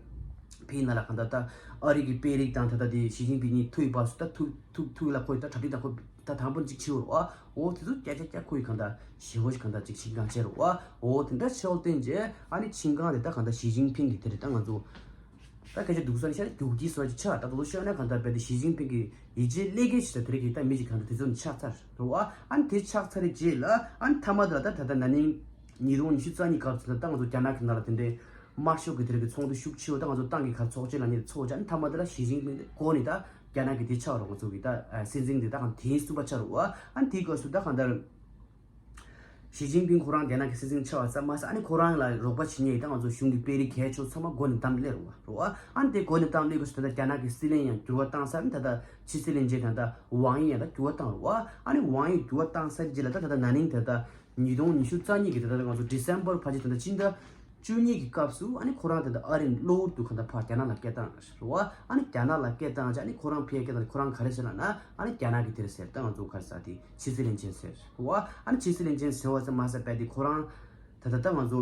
ཕེ་ནང་ལ་གང་ལྟར་ད་ཨ་རི་གི་དཔོན་རིགས་དང་ད་ལྟ་དེ་ཞི་ཅིན་ཕིང་གཉིས་ཐུག་ཡི་སྐབས་སུ་ད་ཐུག་ཐུག་ཐུག་ལ་ཁོས་ད་གྲ་སྒྲིག་དང་ཁོ་ད་དང་པོ་གཅིག་བྱེད་འོ་རེད་བ། འོ་དེ་ཚོ་བརྒྱ་ཆ་བརྒྱ་ཁོ་ཡི་གང་ལྟར་ཞེ་པོ་ཞིག་གང་ལྟར་ཅིག་ཆིན་ཀང་བྱེད་རེད་བ། འོ་དེ་འདྲ་བྱེད་འོ་བསྟན་རྗེས་ཨ་ནི་ཆིན་ཀང་དེ་ད་གང་ལྟར་ཞི་ཅིན་ཕིང་གི་དེ་རེད་ད་ང་ཚོ། ད་སྐད་ཆ་སྡུག་ས་ནི་ཤར་རྒྱུག་གི་སོ་ཅིག་ཆགས། ད་དུ་ཤོད་ན་གང་ལྟར་རྦད་དེ་ཞི་ཅིན་ཕིང་གི་ཡིད་ཆེས་ཀླད་ཀའི་ཞིག་ད་དེ་རིགས་ཀྱི་ད་མི་ཅིག་གང་ལྟར་དེ་ཚོ་ནི་ཆགས་ཚར་རེད་བ། ཨ་ནི་དེ་ཆགས་ཚར་རེད་རྗེས་ལ་ཨ་ནི་མཐའ་མ་དེ་ལ་ད་ད་ལྟ་ན་ནིང་ཉིས་སྟོང་ཉི་ཤུ་རྩ་གཉིས་སྐབས་སུ་ད་ད་ང་ཚོ་རྒྱ་ནག་གི་ནང་ལ་དེ་འདྲའི་དམར་ཤོག་གི་དེ་རིགས་ཀྱི་ཚོགས་འདུ་ཤུགས་ཆེ་བོ་ད་ང་ཚོ་ཏང་གི་ག་ཚོགས་ཆེན་ལ་ནི་ཚོགས་བྱ། ཨ་ནི་མཐའ་མ་དེ་ལ་ཞི་ཅིན་ཕིང་དེ་གོ་ནི་ད་རྒྱ་ནག་གི་དེ་ཆགས་རོགས་ང་ཚོ་གི་ད་སྲིད་འཛིན་དེ་ད་གང་དེ་གསུམ་པ་ཆགས་རོགས་བ། ཨ་ནི་དེའི་སྐབས་སུ་ད་གང་ལྟར། ཞི་ཅིན་ཕིང་ཁོ་རང་རྒྱ་ནག་གི་སྲིད་འཛིན་ཆགས་པ་ཙམ་མ་ཟད་ཨ་ནི་ཁོ་རང་ལ་རོགས་པ་བྱེད་མཁན་ཡི་ད་ང་ཚོ་གཞུང་གི་དཔོན་རིགས་གལ་ཆེ་ཚང་མ་སྒོ་ནས་བསྡམས་སླེབས་རེད་བ། རེད་བ། ཨ་ནི་དེ་སྒོ་ནས་བསྡམས་སླེབས་དུས་སུ་ད་ལྟ་རྒྱ་ནག་གི་སྲིད་བློན་ཡང་འགྱུར་བ་བཏང་ས། ཨ་ནི་ད་ལྟ་ཕྱི་སྲིད་བློན་ཆེན་ད་ལྟ་ཝང་ཡི་ཡང་ད་འགྱུར་བ་བཏང་རེད་བ། ཨ་ནི་ཝང་ཡི་འགྱུར་བ་བཏང་ས་རྗེས་ལ་ད་ད་ལྟ་ན་ནིང་ད་ལྟ་ཉིས་སྟོང་ཉི་ཤུ་རྩ་གཉིས་ཀྱི་ད་ལྟ་ང་ཚོ་ཌི་སེམ་བར་ཕལ་ཆེར་ད་ལྟ་སྤྱི་ཟླ་བཅུ་གཉིས་ཀྱི་སྐབས་སུ་ཨ་ནི་ཁོ་རང་དེ་འདྲ་ཨ་རི་གློ་བུར་དུ་གང་ལྟར་ཕར་རྒྱ་ནག་ལ་སྐད་བཏང་རེད་བ། ཨ་ནི་རྒྱ་ནག་ལ་སྐད་བཏང་རྗེས་ཨ་ནི་ཁོ་རང་ཕར་སྐད་བཏང་ནས་ཁོ་རང་ག་རེ་ཟེར་ལབ་ན། ཨ་ནི་རྒྱ་ནག་གི་དེ་རེད་ཟེར། ད་ང་ཚོ་ག་རེ་ཟེར་དེ་ཕྱི་སྲིད་བློན་ཆེན་ཟེར་བ། ཨ་ནི་ཕྱི་སྲིད་བློན་ཆེན་ཟེར་བ་ཙམ་མ་ཟད་རྦད་དེ་ཁོ་རང་ད་ལྟ་ད་ང་ཚོ་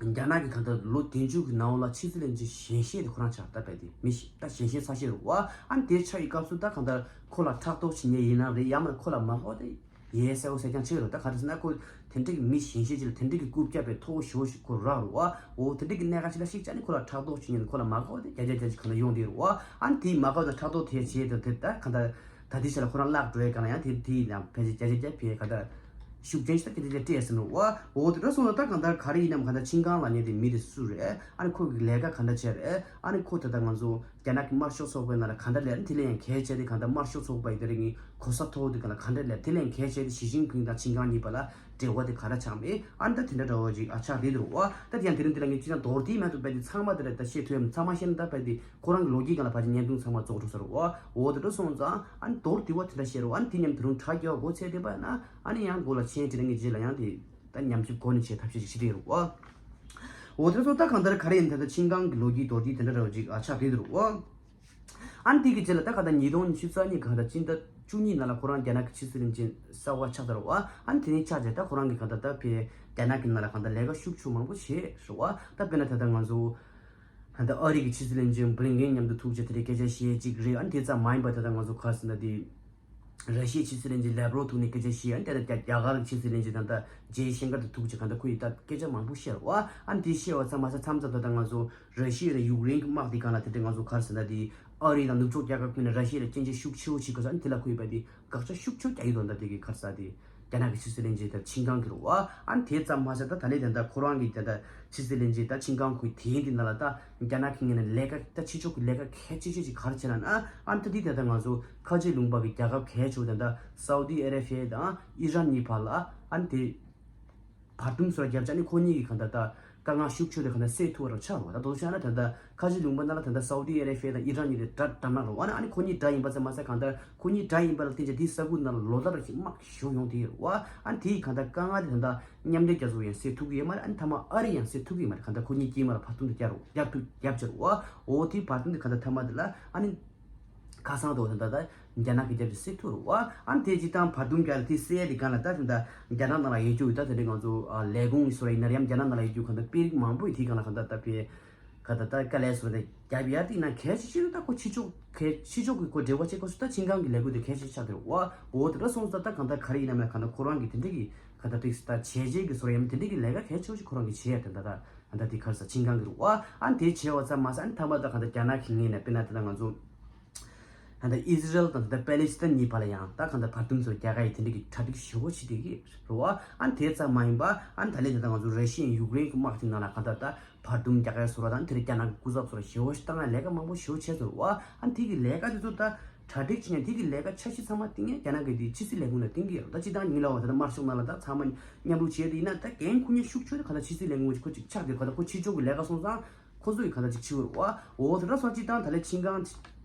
རྒྱ་ནག་གི་གང་ལྟར་ལོ་བདུན་ཅུ་གི་ནང་ལ་ཕྱི་སྲིད་བློན་ཆེན་གཞན་ཤེས་དེ་ཁོ་རང་ཆགས། ད་རྦད་དེ་མི་ཤེས་ད་གཞན་ཤེས་ས་ཤེས་རེད་བ། ཨ་ནི་དེ་ཆགས་ཡི་སྐབས་སུ་ད་གང་ལྟར་ཁོ་ལ་ཕྲག་དོག་བྱེད་མཁན་ཡིན་ན་རེད། ཡང་མིན་ཁོ་ལ་མ་ཧོ་དེ། ཡས་གསལ་བོ་གསལ་རྐྱང་ཆགས་ཡོད་རེད། ད་ག་རེ་ཟེར་ན་ཁོ་དེ་འདྲ་གི་མི་གཞན་ཤེས་ཅིག་ལ་དེ་འདྲ་གི་རྐུབ་བཀྱག་པའི་ཐོ་ཤོ་ཤོ་ཁོ་རག་རུ་བ། འོ་དེ་འདྲ་གི་གནད་འགག་ཅིག་ལ་ཤིག་ཅག་ནི་ཁོ་ལ་ཕྲག་དོག་བྱེད་ཉེན་ཁོ་ལ་མ་དགའ་བ་དེ་བརྒྱ་ཆ་བརྒྱ་ཅིག་གང་ལ་ཡོང་དེ་རུ་བ། ཨ་ནི་དེའི་མ་དགའ་བ་དང་ཕྲག་དོག་དེ་བྱས་དང་དེ་ད་གང་ལྟར་ད་དེ་ཆ་ལ་ཁོ་རང་བརླག་འགྲོ་ཡས་གང་ལ་ཡང་དེ་དེའི་ནང་ཕལ་ཆེར་བརྒྱ་ཆ་བརྒྱ་ཕལ་གང་ལྟར་ཤུགས་རྐྱེན་ཞིག་ད་བརྒྱ་ཆ་བརྒྱ་སྤྲད་ཟིན་རུ་བ། འོ་དེ་འདྲ་སོང་ན་ད་གང་ལྟར་ག་རེ་ཡིན་ནམ་གང་ལྟར་ཆིན་ཀང་ལབ་མཁན་དེ་མི་དེ་སུ་རེད། ཨ་ནི་ཁོ་གི་ལས་ཀ་གང་འདྲ་བྱས་རེད། ཨ་ནི་ཁོ་ད་ལྟ་ང་ཚོ་རྒྱ་ནག་གི་དམར་ཤོག་ཚོགས་པའི་ནང་ལ་ག་འདྲ་ལས་དེ་ལས་ཡང་གལ་ཆེ་དེ་ག་འདྲ་དམར་ཤོག་ཚོགས་པ་ཡི་དེ་རིང་གི་གོ་ས་མཐོ་བོ་དེ་ག་ལ་ག་འདྲ་ལས་དེ་ལས་ཡང་གལ་ཆེ་དེ་ཞི་ཅིན་ཕིང་དང་ཆིན་ཀང་གཉིས་བར་ལ་འབྲེལ་བ་དེ་ག་འདྲ་ཆགས་མེད། ཨ་ནི་ད་དེ་འདྲ་འདྲ་བོ་ཅིག་ཨ་ཆགས་རེད་འདུག་བ། ད་དེ་ཡང་དེ་རིང་དེ་ལ་ངས་ཅི་ན་མདོར་བསྡུས་མ་གཏོགས་རྦད་དེ་ཚང་མ་དེ་ལ་ད་བཤད་ཐུབ་ཡ་མིན། ཚང་མ་བཤད་ན་ད་རྦད་དེ་ཁོ་རང་གི་ལོ་རྒྱུས་སྒང་ལ་ཕལ་ཆེར་བརྙན་ཐུང་ཚང་མ་རྫོགས་འགྲོ་ས་རེད་བ། འོ་དེ་འདྲ་སོང་ཙང་ཨ་ནི་མདོར་བསྡུས་བ་དེ་འདྲ་བཤད་རོགས། ཨ་ནི་དེ་མཉམ་དུ་དེ་རིང་དྲ་རྒྱ་བ་སྒོ་ཚད་དེ་བ་ན་ཨ་ནི་ཡང་སྒོ་ལ་ཆེན་དེ་རིང་གི་རྗེས་ལ་ཡང་དེ། ད་ཉམས་ཞིབ་སྒོ་ནས་བྱེད་ཐབས་ཤེས་ཤིག་བྱེད་ཀྱི་ཡོད་རེད་བ། འོ་དེ་ཚོ་ད་གང་ལྟར་ག་རེ་ཡིན་ད་ལྟ་ཆིན་ཀང་གི་ལོ་རྒྱུས་མདོར་བསྡུས་དེ་འདྲ་འདྲ་བོ་ཅིག་ཨ་ཆགས་བསྡད་ཡོད་རེད་བ། ཨ་ནི་དེ་གི་རྗེས་ལ་ད་ག་ད་ཉིས་སྟོང་ཉི་ཤུ་རྩ་གཉིས་གང་ལྟར་སྤྱི་ཟླ་བཅུ་གཉིས་ནང་ལ་ཁོ་རང་རྒྱ་ནག་གི་ཕྱི་སྲིད་བློན་ཆེན་གསར་བ་ཆགས་ཚར་བ། ཨ་ནི་དེ་ནས་ཆགས་རྗེས་ད་ཁོ་རང་གི་གང་ལྟར་ད་ཕེ་རྒྱ་ནག་གི་ནང་ལ་གང་ལྟར་ལས་ཀ་ཤུགས་ཆེ་མང་པོ་བྱས་རེད་བ། ད་དཔེར་ན་ད་ལྟ་ང་ཚོ་གང་ལྟར་ཨ་རི་གི་ཕྱི་སྲིད་བློན་ཆེན་བྷི་ལིན་ཀེན་མཉམ་དུ་ཐུག་བྱས་དེ་འདྲའི་སྐད་ཆ་བཤད་ཅིག་རེད། ཨ་ནི་དེ་ཙམ་མ་ཡིན་པར་ད་ལྟ་ང་ཚོ་ག་རེ་ཟེར་ན་དེ། ར་ཤི་ཡའི་ཕྱི་སྲིད་བློན་ཆེན་ལེབ་རོབ་ཐུག་ནས་སྐད་ཆ་བཤད། ཨ་ནི་དེ་ལ་རྒྱ་རྒྱ་གར་གྱི་ཕྱི་སྲིད་བློན་ཆེན་དང་ད་ཇེ་ཤན་ཀར་དུ་ཐུག་ཅིག་གང་ལྟར་ཁོ་ཡིས་ད་སྐད་ཆ་མང་པོ་བཤད་རོགས། ཨ་ནི་དེ་བཤད་པ་ཙམ་མ་ཟད་མཚམས་མཚམས་ད་ལྟ་ང་ཚོ་ར་ཤི་ཡ་དང་ཡུཀ་རེན་གྱི་དམག་དེ་སྒང་ལ་དེ་འདྲ་ང་ཚོ་ག་རེ་ཟེར་ན་དེ་ཨ་རི་དང་ནུབ་ཕྱོགས་རྒྱལ་ཁབ་ཀུན་ནས་ར་ཤི་ཡ་ལ་སྐྱོན་བརྗོད་ཤུགས་ཆེ་བོ་བྱེད་དགོས་ས། ཨ་ནི་དེ་ལ་ཁོ་ཡིས་བས་དེ་དགག་བྱ་ཤུགས་ཆེ་བོ་རྒྱག་གི་འདུག་ད་དེ་གི་ག་རེ་ཟེར་དེ་རྒྱ་ནག་གི་ཕྱི་སྲིད་བློན་ཆེན་དང་ཆིན་ཀང་གི་རོགས། ཨ་ནི་དེ་ཙམ་མ་ཟད་ད་ད་ལན་ད་ལྟ་ཁོ་རང་གི་ད་ལྟ་ཕྱི་སྲིད་བློན་ཆེན་ད་ཆིན་ཀང་ཁོའི་དེ་ཡིན་དེ་ནང་ལ་ད་རྒྱ་ནག་གི་ངོས་ནས་ལས་ཀ་ད་ཕྱི་ཕྱོགས་ཀྱི་ལས་ཀ་གལ་ཆེ་ཤོས་ཅིག་ག་རེ་བྱས་ན་ན། ཨ་ནི་ད་དེ་ད་ལྟ་ང་ཚོ་ཁ་ཆེ་ལུང་པ་གི་རྒྱལ་ཁབ་གལ་ཆེ་བོ་ད་ལྟ་སའུ་ཏི་ཨ་ར་བྷི་ཡ་དང་ཨི་རན་གཉིས་བར་ལ་ཨ་ནི་དེ་བར་འདུམ་སོགས་བརྒྱབ་བྱས་ནས་ཁོ་གཉིས་ཀྱི་གང་ལྟར་ད་དཀའ་ངལ་ཤུགས་ཆེ་དེ་གང་ལྟར་སེལ་ཐུབ་པ་རང་ཆགས་རེད་བ། ད་དོ་བྱས་ན་ད་ལྟ་ཁ་ཆེ་ལུང་པ་ནང་ལ་ད་ལྟ་སའུ་ཏི་ཨ་ར་བྷི་ཡ་དང་ཨི་རན་གཉིས་དེ་དགྲ་དགྲ་ནག་རེད་བ། ཨ་ནི་ཨ་ནི་ཁོ་གཉིས་དགྲ་ཡིན་པ་ཙམ་མ་ཟད་གང་ལྟར་ཁོ་གཉིས་དགྲ་ཡིན་པ་ལ་བརྟེན་བྱས་དེའི་ས་ཁུལ་ནང་ལ་ལོ་ལྟར་གྱི་དམག་ཞུགས་ཡོང་དེ་ཡོད་རེད་བ། ཨ་ནི་དེ་ཡི་གང་ལྟར་དཀའ་ངལ་དེ་ད་ལྟ་མཉམ་འབྲེལ་རྒྱལ་ཚོགས་ཡང་སེལ་ཐུབ་ཀྱི་ཡོད་མ་རེད། ཨ་ནི་མཐའ་མ་ཨ་རི་ཡང་སེལ་ཐུབ་ཀྱི་མ་རེད། གང་ལྟར་ཁོ་གཉིས་དཀྱིལ་མ་ལ་བར་འདུམ་དེ་རྒྱག་རོགས་རྒྱག་ཐུབ་རྒྱབ་བྱེད་རོགས། འོ་དེའི་བར་འདུམ་དེ་གང་ལྟར་མཐའ་མ་དེ་ལ་ཨ་ནི་ཁ་སང་དུ་ད་ལྟ་རྒྱ་ནག་གི་རྒྱབ་ཀྱི་སེལ་ཐུབ་རོགས། ཨ་ནི་དེ་སྤྱི་བཏང་བར་འདུམ་རྒྱག་ལ་དེ་སེལ་དེ་གང་ལ་ད་ད་རྒྱ་ནག་ནང་ལ་ཡོད་རྒྱུ་ད་དེ་འདྲའི་ང་ཚོ་ལས་ཁུངས་སོ་ར་ཡིན་ན་ཡང་རྒྱ་ནག་ནང་ལ་ཡོད་རྒྱུ་གང་ལྟར་དཔོན་རིགས་མང་པོ་ཡིས་དེ་གང་ལ་གང་ལྟར་ད་དཔེ་ག་ད་ལྟ་དཀའ་ལས་བཟོ་ནས་རྒྱབ་ཡ་དེ་ཡིན་ན་གལ་ཆེ་ཤོས་ད་ཁོ་ཕྱི་ཕྱོགས་གལ་ཕྱི་ཕྱོགས་ཀྱི་ཁོ་འབྲེལ་བ་བྱེད་དགོས་སུ་ད་ཆིན་ཀང་གི་ལས་འགུལ་དེ་གལ་ཆེ་ཆགས་འདུག་བ། འོ་དེ་འདྲ་སོང་ཙང་ད་གང་ལྟར་ག་རེ་ཡིན་ནམ་ཡང་གང་ལྟར་ཁོ་རང་གི་དེ་འདྲ་གི་ག་ད་ཏིག་ད་བྱས་རྗེས་ཀྱི་བཟོ་ཡ་མི་དེ་འདྲ་གི་ལས་ཀ་གལ་ཆེ་ཤོས་ཁོ་རང་གི་བྱས་ཡ་དེ་འདྲ་ད་ད་ལྟ་དེ་ག་རེ་ཟ་ཆིན་ཀང་གི་རུ་བ། ཨ་ནི་དེ་བྱས་བ་ཙམ་མ་ཟད་ཨ་ནི་ཐ་མ་ད་གང་ལྟར་རྒྱ་ནག་གི་ངོས་ནས་དཔེར་ན་ད་ལྟ་ང་ཚོ་ད་ལྟ་ཨི་ཟི་རལ་དང་ད་ལྟ་པེ་ལི་སི་ཐན་གཉིས་བར་ལ་ཡང་ད་གང་ལྟར་བར་འདུམ་བཟོ་རྒྱག་ག་ཡི་དེ་འདྲ་གི་གྲ་སྒྲིག་ཞེ་པོ་བྱེད་བསྡད་ཀྱི་རུ་བ། ཨ་ནི་དེ་ཙམ་མ་ཡིན་པ་ཨ་ནི་ད་ལན་ད་ལྟ་ང་ཚོ་ར་ཤི་ཡ་ཡུཀ་རེན་གི་དམག་དེ་ནང་ལ་གང་ལྟར་ད། བར་འདུམ་རྒྱག་ཡ་བཟོ་འདྲ་དང་དེར་རྒྱ་ནག་གི་སྐུ་ཚབ་བཟོ་འདྲ་ཞེ་པོ་ཞིག་བཏང་ཡ་ལས་ཀ་མང་པོ་ཞེ་པོ་བྱས་ཟེར་བ། ཨ་ནི་དེ་གི་ལས་ཀ་དེ་ཚོ་ད་ གྲ་སྒྲིག་བྱེད་མཁན་དེ་གི་ལས་ཀ་འཆར་གཞི་ཚང་མ་བཏིང་ཡས་རྒྱ་ནག་གི་དེ་ཕྱི་སྲིད་ལས་ཁུངས་ལ་བཏིང་གི་ཡོད་རེད། ད་སྤྱིར་བཏང་ཉིན་ལ་བ་ད་ལྟ་དམར་ཤོག་ནང་ལ་ད་ཚང་མ་མཉམ་རུབ་བྱས་དེ་ཡིན་ན་ད་འགན་འཁུར་མཁན་ཤུགས་ཆེ་དེ་ག་ད་ཕྱི་སྲིད་ལས་ཁུངས་ཁོ་ཅིག་ཆགས་དེ་ག་ད་ཁོ་ཕྱི་ཕྱོགས་ཀྱི་ལས་ཀ་སོང་ཙང་ཁོ་ཚོ་ཡི་ག་ད་ཅིག་ཕྱི་བོར་བ་འོ་དེ་འདྲ་སོང་སྤྱིར་བཏང་ད་ལས་ཆིན་ཀང་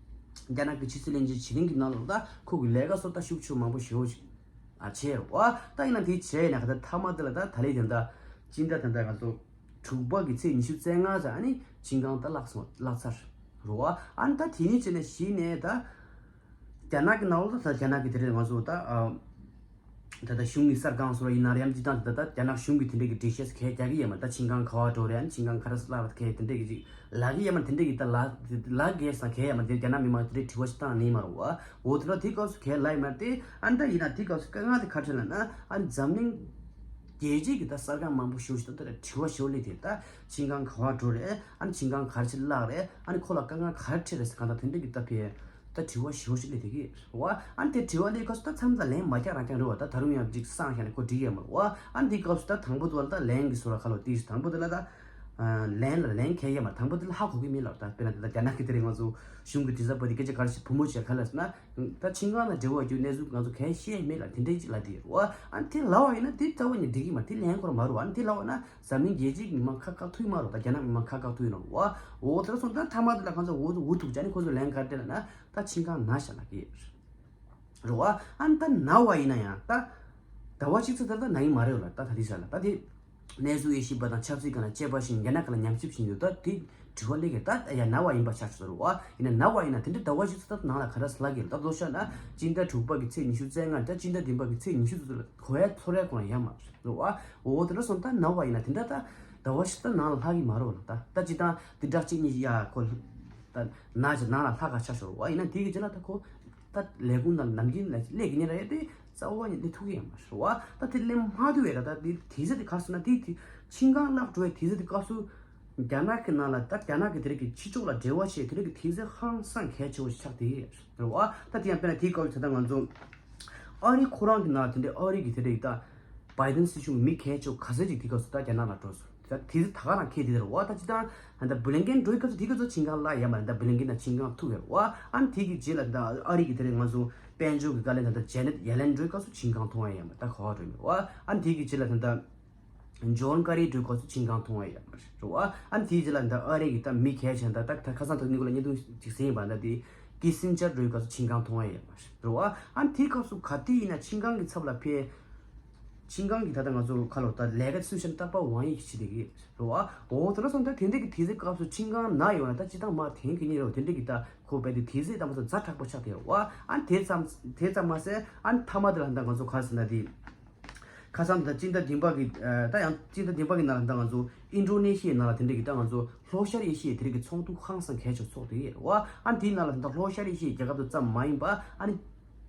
རྒྱ་ནག་གི་ཕྱི་སྲིད་བློན་ཆེན་ཇི་ལིང་གི་ནང་ལ་ད་ཁོ་གི་ལས་ཀ་སོགས་ད་ཤུགས་ཆེ་མང་པོ་ཞེ་པོ་ཞིག་ཨ་བྱས་རེད་བ། ད་ཡིན་ན་དེ་བྱས་ནས་ག་ད་མཐའ་མ་དེ་ལ་ད་ད་ལས་དེ་ད་སྤྱིར་ད་ད་ད་ང་ཚོ་དྲུག་པ་གི་ཚེས་ཉི་ཤུ་རྩ་ལྔ་ཙམ་ཨ་ནི་ཆིན་ཀང་ད་བརླག་སོང་བརླག་ཚར་རེད་བ། ཨ་ནི་ད་དེ་ནས་བྱས་ནས་གཞི་ནས་ད་རྒྱ་ནག་གི་ནང་ལ་ད་རྒྱ་ནག་གི་དེ་རེད་ང་ཚོ་ད་ཨ། ད་ལྟ་གཞུང་གི་གསར་ཁང་སོགས་ཡིན་ན་རེད་ཡང་སྤྱིར་བཏང་ད་ལྟ་རྒྱ་ནག་གཞུང་གི་དེ་འདྲས་ཀྱི་འགྲེལ་བཤད་གས་རྒྱག་གི་ཡོད་མ་རེད། ད་ཆིན་ཀང་ག་བ་འགྲོ་རེད་ཨ་ནི་ཆིན་ཀང་ག་རེ་བརླག་རེད་གས་དེ་འདྲས་ཀྱི་ཅིག་ལབ་ཀྱི་ཡོད་མ་རེད། དེ་འདྲས་ཀྱི་ད་ལབ་ལབ་གས་སང་གས་ཡོད་མ་རེད། རྒྱ་ནག་མི་མང་དེ་འདྲས་དྲི་བ་ཞིག་བཏང་ནི་མ་རེད་བ། འོ་དེ་ལ་དེ་སྐབས་སུ་གས་ལབ་ཡོད་མ་རེད་དེ། ཨ་ནི་ད་ཡིན་ན་དེ་སྐབས་སུ་དཀའ་ངལ་དེ་ག་རེ་ལབ་ན་ཨ་ནི་འཛམ་གླིང་རྒྱལ་སྤྱིའི་གི་ད་གསར་ཁང་མང་པོ་ཞེ་པོ་ཞིག་ད་ལྟ་དྲི་བ་ཞེ་པོ་སླེབས་དེ་ད་ཆིན་ཀང་ག་བ་འགྲོ་རེད་ཨ་ནི་ཆིན་ཀང་ག་རེ་ཕྱིར་བརླག་རེད་ཨ་ནི་ཁོ་ལ་དཀའ་ངལ་ག་རེ་འཕྲད་རེད་ཟེར་གང་ལྟར་དེ་འདྲས་ཀྱི་ད་ཕེ། ད་དྲི་བ་ཞེ་པོ་ཞིག་སླེབས་བསྡད་ཀྱི་རེད་བ། ཨ་ནི་དེ་དྲི་བ་སླེབས་སྐབས་སུ་ད་མཚམས་མཚམས་ལན་མ་རྒྱག་རང་རྐྱང་རེད་བ། ད་ད་རུང་ཡང་ཅིག་སང་བཞག་ནས་ཁོ་འགྲིག་ཡོད་མ་རེད་བ། ཨ་ནི་དེ་སྐབས་སུ་ད་དང་པོ་དེ་ལ་ད་ལན་གྱི་བཟོ་འདྲ་ཁ་ལོ་དེ་དང་པོ་དེ་ལ་ད་ལན་ལ་ལན་གས་ཡོད་མ་རེད། དང་པོ་དེ་ལ་ཧ་གོ་གི་མེད་ལབ། ད་དཔེར་ན་ད་རྒྱ་ནག་གི་དེ་རིང་ང་ཚོ་གཞུང་གི་དྲི་ཟ་པ་དེ་སྐད་ཆ་ག་རེ་ཞིག་བུ་མོ་བྱས་ག་ལ་ཟེར་ན་ད་ཆིན་ཀང་ལ་འབྲེལ་བ་རྒྱུ་གནས་ཚུལ་ང་ཚོ་གས་ཤེས་མེད་ལབ་དེ་འདྲའི་ཅིག་ལབ་དེ་ཡོད་རེད་བ། ཨ་ནི་དེ་ལབ་པ་ཡིན་ན་དེ་རྩ་བ་ནས་འགྲིག་གི་མ་རེད། དེ་ལན་ཁོ་རང་མ་རེད་བ། ཨ་ནི་དེ་ལབ་པ་ན། འཛམ་གླིང་རྒྱལ་སྤྱིའི་མི་མང་ཁ་བཀག་ཐུབ་ཀྱི་མ་རེད། ད་རྒྱ་ནག་མི་མང་ཁ་བཀག་ཐུབ་ཀྱི་མ་རེད་བ། འོ་དེ་འདྲ་སོང་ཙང་མཐའ་མ་དེ་ལ་གང་ཚ་འུ་ཐུག་འུ་ཐུག་བྱས་ནས་ཁོ་ཚོ་ལན་ག་རེ་སྤྲད་ལབ་ན་ད་ཆིན་ཀང་ན་ཤག་ལབ་ཀྱི་རེད་བ། ཨ་ནི་ད་ན་བ་ཡིན་ན་ཡང་ད་ཟླ་བ་གཅིག་ཙམ་ད་ད་ན་གི་མ་རེད་ལ་ད་ད་དེ་ས་ལ་ད་དེ་གནས་ཚུལ་དབྱེ་ཞིབ་པ་དང་ཆབ་སྲིད་སྒང་ལ་དཔྱད་པ་ཞིག་རྒྱ་ནག་སྒང་ལ་ཉམས་ཞིབ་བྱེད་འདུག་ད་དེ་དྲི་བ་སླེབས་ཀྱི་ད་ཡ་ན་བ་ཡིན་པ་ཆགས་སོང་རེད་བ། ཡིན་ན་ན་བ་ཡིན་ན་དེ་འདྲ་ཟླ་བ་གཅིག་ཙམ་ད་ནང་ལ་ག་རེ་ལབ་ཀྱི་རེད། ད་ལོ་ཤ་ན་སྤྱི་ཟླ་དྲུག་པ་གི་ཚེས་ཉི་ཤུ་རྩ་ལྔ་ད་སྤྱི་ཟླ་བདུན་པ་གི་ཚེས་ཉི་ཤུ་ཙམ་ལ་གོ་ཡ་ཚོར་ཡ་ཁོ་རང་ཡ་མ་རེད། རེད་བ། འོ་དེ་འདྲ་སོང་ད་ན་བ་ཡིན་ན་དེ་འདྲ་ད་ཟླ་བ་གཅིག་ད་ནང་ལ་ལྷག་གི་མ་རེད་ལ། ད་ད་སྤྱིར་བཏང་དེ་འདྲ་གཅིག་གཉིས་ཡ་ཁོ་ད་ན་ཅིག་ནང་ལ་ལྷག་ག་ཆ་ཤོར་བ་ཡིན་ན་དེ་གི་རྗེས་ལ་ད་ཁོ་ད་ལས་ཁུངས་ནང་ནམ་རྒྱུན་ལ་སླེབས་ཀྱི་ཉེ་ར་ཡ་དེ་རྩ་བ་ནས་སླེབས་ཐུབ་ཀྱི་ཡོད་མ་རེད་བ། ད་དེ་སླེབས་མ་ཐུབ་པའི་ད་ད་དེ་དུས་ཚོད་དེ་ག་རེ་ཟེར་ན་དེ་དེ་ཆིན་ཀང་བརླག་འགྲོ་བའི་དུས་ཚོད་དེ་སྐབས་སུ་རྒྱ་ནག་གི་ནང་ལ་ད་རྒྱ་ནག་གི་དེ་རིགས་ཀྱི་ཕྱི་ཕྱོགས་ལ་འབྲེལ་བ་བྱེད་དེ་རིགས་ཀྱི་དུས་ཚོད་ཧང་སང་གལ་ཆེ་བོ་ཞིག་ཆགས་དེ་རེད་བ། ད་དེ་ཡང་དཔེར་ན་དེའི་སྐབས་ལ་ད་ལྟ་ང་ཚོ་ཨ་རི་ཁོ་རང་གི་ནང་ལ་དེ་འདྲའི་ཨ་རི་གི་དེ་རིགས་ད་བའི་ཌེན་སྲིད་གཞུང་གི་མི་གལ་ཆེ་བོ་ག་ཚོད་ཅིག་དེ་སྐབས་སུ་ད་རྒྱ་ནག་ལ་འགྲོ་སོང་། ད་དེ་ཚོ་ད་ག་རང་ཁེལ་དེ་རེད་བ། ད་ཅི་ད་ད་བྷི་ལིན་ཀེན་འགྲོའི་སྐབས་སུ་དེ་སྐབས་སུ་ཆིན་ཀང་བརླག་ཡ་མ་རེད། ད་བྷི་ལིན་ཀེན་དང་ཆིན་ཀང་ཐུག་ཡོད་རེད་བ། ཨ་ནི་དེ་གི་རྗེས་ལ་ད་ཨ་རི་གི་དེ་རིང་ང་ཚོ་དཔལ་འབྱོར་གི་བཀའ་བློན་ད་ད་ཇེ་ནེ་ཊི་ཡེ་ལེན་འགྲོའི་སྐབས་སུ་ཆིན་ཀང་མཐོང་ཡ་ཡ་མ་རེད། ད་ག་བ་འགྲོ་ཡ་མ་རེད་བ། ཨ་ནི་དེ་གི་རྗེས་ལ་ད་ད་ཇོན་ཀ་རི་འགྲོའི་སྐབས་སུ་ཆིན་ཀང་མཐོང་ཡ་ཡ་མ་རེད་བ། ཨ་ནི་དེའི་རྗེས་ལ་ད་ཨ་རི་གི་ད་མི་གལ་ཆེན་ད་ད་ད་ཁ་སང་ད་ནི་གུ་ལ་བརྙན་ཐུང་ཅིག་གཟིགས་ཡིན་པ་ད་དེ་ཀི་སིན་ཇར་འགྲོའི་སྐབས་སུ་ཆིན་ཀང་མཐོང་ཡ་ཡ་མ་རེད་བ། ཨ་ནི་དེའི་སྐབས་སུ་ག་དུས་ཡིན་ན་ཆིན་ཀང་གི་ཚབ་ལ་ཕེབས། ཆིན་ཀང་གི་ད་ལྟ་ང་ཚོ་ཁ་ལོ་ད་ལས་ཀ་སུ་ཤན་རྟག་པར་ཝང་ཡི་ཞིག་བྱེད་ཀྱི་རེད་བ། འོ་དེ་འདྲ་སོང་ད་དེ་འདྲ་གི་དུས་ཚོད་སྐབས་སུ་ཆིན་ཀང་ན་ཡོང་ན་ད་ཅི་ཐང་མ་འཐེན་གི་ཉེ་རེད་བ། དེ་འདྲ་གི་ད་ཁོ་བས་དེ་དུས་ཚོད་ད་མ་ཚོ་ཛ་དྲག་པོ་ཆགས་བསྡད་ཡོད་བ། ཨ་ནི་དེ་ཙམ་དེ་ཙམ་མ་ཟད་ཨ་ནི་མཐའ་མ་དེ་ལ་ད་ང་ཚོ་ག་རེ་ཟེར་ན་དེ་ཁ་སང་ད་སྤྱི་ཟླ་བདུན་པ་གི་ད་ཡང་སྤྱི་ཟླ་བདུན་པ་གི་ནང་ལ་ད་ང་ཚོ་ཨིན་ཌོ་ནེ་ཤི་ཡའི་ནང་ལ་དེ་འདྲ་གི་ད་ང་ཚོ་ལྷོ་ཤར་ཨེ་ཤི་ཡའི་དེ་རིགས་ཀྱི་ཚོགས་འདུ་ཧང་སང་གལ་ཆེ་ཚོགས་བསྡད་ཡོད་རེད་བ། ཨ་ནི་དེའི་ནང་ལ་ད་ལྷོ་ཤར་ཨེ་ཤི་ཡའི་རྒྱལ་ཁབ་དེ་ཙམ་མ་ཡིན་པ་ཨ་ནི།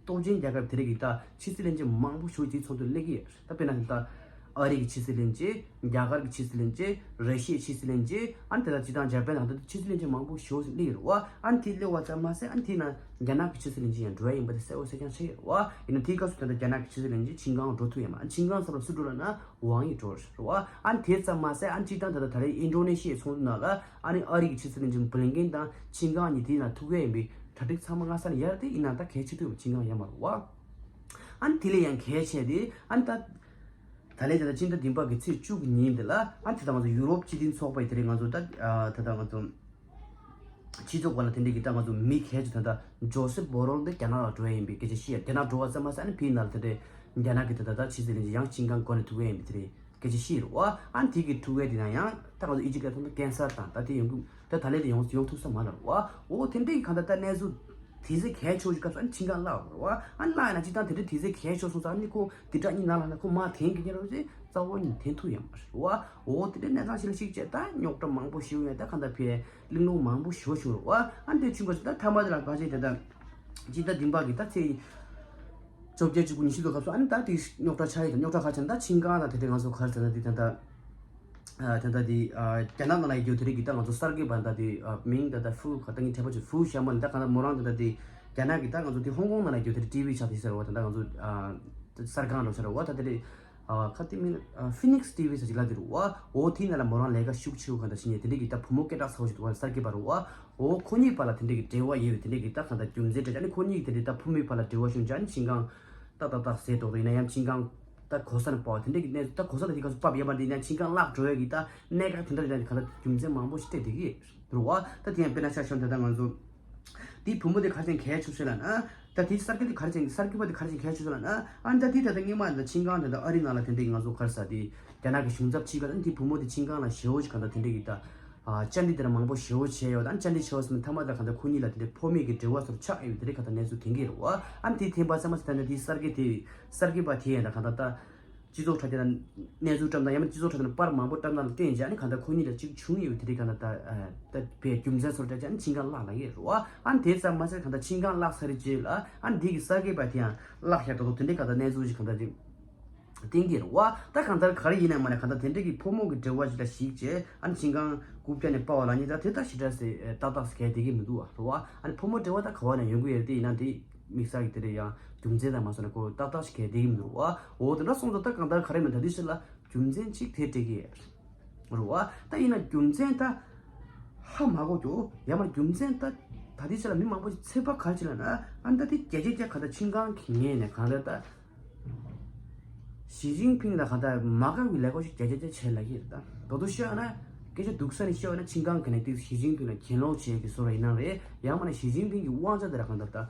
སྟོབས་ཆེན་རྒྱལ་ཁབ་དེ་རིགས་ཀྱི་ད་ཕྱི་སྲིད་བློན་ཆེན་མང་པོ་ཞིག་དེའི་ཚོགས་འདུར་སླེབས་ཀྱི་ཡོད། ད་དཔེར་ན་ད་ཨ་རི་གི་ཕྱི་སྲིད་བློན་ཆེན། རྒྱ་གར་གྱི་ཕྱི་སྲིད་བློན་ཆེན། ར་ཤི་ཡའི་ཕྱི་སྲིད་བློན་ཆེན། ཨ་ནི་དེ་དག་སྤྱིར་བཏང་འཇར་པན་ནང་ད་ཕྱི་སྲིད་བློན་ཆེན་མང་པོ་ཞིག་སླེབས་ཀྱི་རེད་བ། ཨ་ནི་དེ་སླེབས་པ་ཙམ་མ་ཟད་ཨ་ནི་དེའི་ནང་རྒྱ་ནག་གི་ཕྱི་སྲིད་བློན་ཆེན་ཡང་འགྲོ་ཡ་ཡིན་པ་དེ་གསལ་པོ་གསལ་རྐྱང་ཆགས་ཀྱི་རེད་བ། ཡིན་ན་དེའི་སྐབས་སུ་ད་ལྟ་རྒྱ་ནག་གི་ཕྱི་སྲིད་བློན་ཆེན་ཆིན་ཀང་འགྲོ་ཐུབ་ཡ་མ་ཨ་ནི་ཆིན་ཀང་ཚབ་ལ་སུ་འགྲོ་ལབ་ན་ཝང་ཡི་འགྲོ་རེད་བ། ཨ་ནི་དེ་ཙམ་མ་ཟད་ཨ་ནི་སྤྱིར་བཏང་ད་ལྟ་ད་རེས་ཨིན་ཌོ་ནེ་ཤི་ཡའི་ཚོགས་འདུ་ནང་ལ་ཨ་ནི་ཨ་རི་གི་ཕྱི་སྲིད་བློན་ཆེན་བྷི་ལིན་ཀེན་དང་ཆིན་ཀང་གཉིས་དེའི་ནང་ཐུག་ཡ་ཡིན་པའི་གྲ་སྒྲིག་ཚང་མ་སྔ་ས་ནས་ཡར་དེ་ཡིན་ན་ད་གལ་ཆེ་དུས་ཕྱིན་གང་ཡང་མ་རུང་བ། ཨ་ནི་དེ་ལས་ཡང་གལ་ཆེ་དེ་ཨ་ནི་ད། ད་ལན་དེ་ད་སྤྱི་ཟླ་བདུན་པ་གི་ཚེས་བཅུ་གི་ཉིན་དེ་ལ་ཨ་ནི་དེ་ད་ང་ཚོ་ཡུ་རོབ་སྤྱི་མཐུན་ཚོགས་པའི་དེ་རིང་ང་ཚོ་ད་ད་ད་ང་ཚོ་སྤྱི་ཚོགས་པ་ལ་དེ་འདྲའི་གི་ད་ང་ཚོ་མི་གལ་ཆེ་ད་ད་ཇོ་སེབ་བོ་རོལ་དེ་རྒྱ་ནག་ལ་འགྲོ་ཡ་ཡིན་པའི་སྐད་ཆ་བཤད། རྒྱ་ནག་འགྲོ་བ་ཙམ་མ་ཟད་ཨ་ནི་ཕིའི་ནང་ལ་དེ་འདྲའི་རྒྱ་ནག་གི་ད་ད་ད་ཕྱི་སྲིད་བློན་ཆེན་ཡང་ཆིན་ཀང་འགོ་ནས་ཐུག་ཡ་ཡིན་པའི་དེ་རིང་སྐད་ཆ་བཤད་རེད་བ། ཨ་ནི་དེ་གི་ཐུག་ཡ་དེ་ན་ཡང་ད་ང་ཚོ་ཨི་ཇིབ་ལ་ཐོན་ཏེ་ཀན་སར་དང་ད་དེ་ཡོང་གི་ད་ད་ལན་དེ་ཡོང་ཡོང་ཐུབ་ས་མ་རེད་བ། འོ་དེ་འདྲའི་གི་གང་ལྟར་ད་གནས་ཚུལ། དེ་ཚེ་གལ་ཆེ་བའི་སྐབས་སུ་ཨ་ནི་ཆིན་ཀང་བརླག་རེད་བ། ཨ་ནི་བརླག་ཡིན་ན་སྤྱིར་བཏང་དེ་འདྲ་དེ་ཚེ་གལ་ཆེ་སོང་ཙང་ཨ་ནི་ཁོ་དེ་དྲག་གཉིས་ནང་ལ་ན་ཁོ་མ་འཐེན་གི་ཉེ་རོ་ཅེ་རྩ་བ་ཉིད་འཐེན་ཐུབ་ཡོད་མ་རེད་བ། འོ་དེ་འདྲ་གནས་སྟངས་ཤིག་ལ་ཞིག་བྱས་ད་རྙོག་དྲ་མང་པོ་ཞིག་ཡོད། ད་གང་ལྟར་ཕེ་གླེང་སློང་མང་པོ་ཞིག་བྱུང་རེད་བ། ཨ་ནི་དེ་ཆུང་ག་ཞིག་ད་མཐའ་མ་དེ་ལ་གང་བྱས་དེ་ད་སྤྱི་ཟླ་བདུན་པ་གི་ད་ཚེས་བཅོ་བརྒྱད་བཅུ་དགུ་ཉི་ཤུ་དོ་སྐབས་སུ་ཨ་ནི་ད་དེ་རྙོག་དྲ་ཆགས་ཡོད། ད་རྙོག་དྲ་ག་ཆགས་ན་ད་ཆིན་ཀང་དང་དེ་འདྲའི་ང་ཚོ་ག་རེ་ཟེར་ན་དེ་ད་ད། ད་ལྟ་དེ་རྒྱ་ནག་ནང་ལ་ཡོད་རྒྱུ་དེ་རིགས་ཀྱི་ད་ང་ཚོ་གསར་འགོད་པ་ད་དེ་མིང་ད་ལྟ་ཧྥུ་ག་ད་ངའི་འཕྲད་པ་ཅིག་ཧྥུ་ཞྭ་མོ་ད་ག་ད་མོ་རང་ད་ལྟ་དེ་རྒྱ་ནག་གི་ད་ང་ཚོ་དེ་ཧོང་ཀོང་ནང་ལ་ཡོད་རྒྱུ་དེ་རིགས་ཊི་ཝི་ཆགས་དེ་ཟེར་བ་ད་ད་ང་ཚོ་གསར་ཁང་ལོ་ཟེར་བ་ད་དེ་རིགས་ ཨ་ཁ་དེ་མིན་ཨ་Phoenix T V ཟེར་ཅིག་ལབ་དེ་རུ་བ། འོ་དེའི་ནང་ལ་མོ་རང་ལས་ཀ་ཤུགས་ཆེ་བོ་གང་ལྟར་བྱེད་མཁན་དེ་འདྲ་གི་ད་བུ་མོ་སྐད་གྲགས་ཚ་བོ་ཞིག་འདུག་བ། གསར་སྐྱེས་པ་རུ་བ། འོ་ཁོ་གཉིས་བར་ལ་དེ་འདྲ་གི་འབྲེལ་བ་ཡོད་པའི་དེ་འདྲ་གི་ད་གང་ལྟར་རྒྱུ་མཚན་སྤྲད་ཅིག་ཨ་ནི་ཁོ་གཉིས་ཀྱི་དེ་འདྲ་ད་བུ་མོའི་བར་ལ་འབྲེལ་བ་བྱུང་ཅིག་ཨ་ནི་ཆིང་ཀང་ཏག་ཏག་ཏག་ཟས་ཏོག་ཏོ་ཡིན་ན་ཡང་ཆིང་ཀང་ད་གོ་ས་ནས་སྤར་བ་དེ་འདྲ་གི་གནས་ཚུལ། ད་གོ་ས་ནས་དེ་ག་ཚོད་སྤར་ཡོད་པ་འདི་ཡིན་ན་ཆིང་ཀང་བརླག་འགྲོ་ཡ་གི་ད་གནད་འགག་དེ་འདྲ་རེད། གང་ལྟར་རྒྱུ་མཚན་མང་པོ་ཞིག་སྤྲད་བསྡད་ཀྱི་རེད་བ། ད་དེ་ཡང་དཔེར་ན་ཆ་བཞག་ན་ད་ལྟ་ང་ཚོ་དེའི་བུ་མོ་དེ་ག་རེ་བྱས་གལ་ཆེ་ཤོས་ལབ་ན། ད་དེའི་གསར་སྐྱེས་དེ་ག་རེ་བྱས་གསར་སྐྱེས་པ་དེ་ག་རེ་བྱས་གལ་ཆེ་ཤོས་ལབ་ན། ཨ་ནི་ད་དེའི་ད་ལྟ་སྔོན་མ་ད་ཆིང་ཀང་ད་ལྟ་ཨ་རི་ནང་ལ་དེ་འདྲའི་ང་ཚོ་ག་རེ་ཟེར་དེ་རྒྱ་ནག་གི་གཞུང་ཚབ་ཕྱི་ཁ་ད་དེའི་བུ་མོ་དེ་ཆིང་ཀང་ལ་ཞེ་བོ་ཞིག་གང་ལྟར་དེ་འདྲའི་གི་ད་ཨ་བཅར་འདྲི་དེ་འདྲ་མང་པོ་ཞེ་བོ་བྱས་ཡོད། ད་ཨ་ནི་བཅར་འདྲི་བྱས་པ་སོང་ན་མཐའ་མ་ད་གང་ལྟར་ཁོ་གཉིས་ལ་དེ་འདྲའི་ཕོ་མོའི་གི་འབྲེལ་བ་ཚོར་ཆགས་ཡོད་པའི་དེ་འདྲའི་གང་ལྟར་གནས་ཚུལ་ཐོན་གྱི་རེད་བ། ཨ་ནི་དེའི་ཐེངས་པ་ཚང་མ་ད་ལྟ་དེའི་གསར་སྐྱེས་དེ་གསར་སྐྱེས་པ་དེ་ཡང་ད་གང་ལྟར་ད། སྤྱི་ཚོགས་ཁྲོད་དེ་ལ་གནས་ཚུལ་བཀྲམ་སྟངས་ཡང་མིན་སྤྱི་ཚོགས་ཁྲོད་དེ་ལ་པར་མང་པོ་བཀྲམ་སྟངས་ལ་བརྟེན་བྱས་ཨ་ནི་གང་ལྟར་ཁོ་གཉིས་ལ་གཅིག་བྱུང་ཡོད་དེ་རིགས་གང་ལྟར་ད་ད་བའི་རྒྱུ་མཚན་ཚོར་བྱས་ཨ་ནི་ཆིང་ཀང་བརླག་ལ་ཡོད་རེད་བ། ཨ་ནི་དེ་ཙམ་མ་ཟད་གང་ལྟར་ཆིང་ཀང་བརླག་ཚར་རྗེས་ལ་ཨ་ནི་དེ་གི་གསར་སྐྱེས་པ་དེ་ཡང་བརླག་ཤག་ད་དོ་དེ་འདྲའི་གང་ལྟར་གནས་ཚུལ་ཞིག་གང་ལྟར་ཅིག་བསྟན་གྱི་རེད་བ། ད་གང་ལྟར་ག་རེ་ཡིན་ན་མ་ནས་གང་ལྟར་དེ་འདྲའི་གི་ཕོ་མོ་གི་འབྲེལ་བ་ཞིག་ལ་གཞིགས་བྱས་ཨ་ནི་ཆིང་ཀང་རྐུབ་བཀྱག་ནས་སྤར་བ་ལ་ནི་ད་དེ་ད་ཞེ་དྲག་སེ་ཏག་ཏག་སེ་གལ་དེ་གི་མི་འདུག་བ་རེད་བ། ཨ་ནི་ཕོ་མོ་འབྲེལ་བ་ད་ག་བ་ནས་ཡོང་གི་ཡོད་དེ་ཡིན་ན་དེ། དམིགས་བསལ་གྱི་དེ་འདྲ་ཡང་རྒྱུ་མཚན་དང་མ་སོང་ན་ཁོ་ཏག་ཏག་ཞིག་གལ་དེ་གི་མི་འདུག་བ། འོ་དེ་འདྲ་སོང་ཙང་ད་གང་ལྟར་ག་རེ་མིན་ད་དེ་ཕྱིར་ལ་རྒྱུ་མཚན་གཅིག་དེ་སྤྲད་ཀྱི་རེད་བ། ད་ཡིན་ན་རྒྱུ་མཚན་ད་ཧ་མ་གོ་རྒྱུ་ཡང་མ་རྒྱུ་མཚན་ད་ད་དེ་ཕྱིར་ལ་མི་མང་པོ་ཞིག་ཚོད་དཔག་ག་རེ་བྱེད་ལ་ན་ཨ་ད་དེ་རྒྱ་རྒྱ་རྒྱ་ག་ད་ཆིང་ཀང་གི་ངོས་ནས་གང་ལྟར་ད་ཞི་ཅིན་ཕིང་ལ་གང་ལྟར་མ་དགའ་བའི་ལས་ཀ་ཞིག་རྒྱ་རྒྱ་རྒྱ་བྱས་ལ་གི་རེད། ད་དོ་དོ་ཤོད་ན་སྐད་ཆ་སྡུག་ས་ནས་ཤོད་ན་ཆིང་ཀང་གི་ནས་དེ་ཞི་ཅིན་ཕིང་ལ་གྱེན་ལོག་བྱས་ཀྱི་བཟོ་འདྲ་ཡིན་ན་རེད། ཡང་མ་ན་ཞི་ཅིན་ཕིང་གི་དབང་ཆ་དེ་ལ་གང་ལྟར་ད།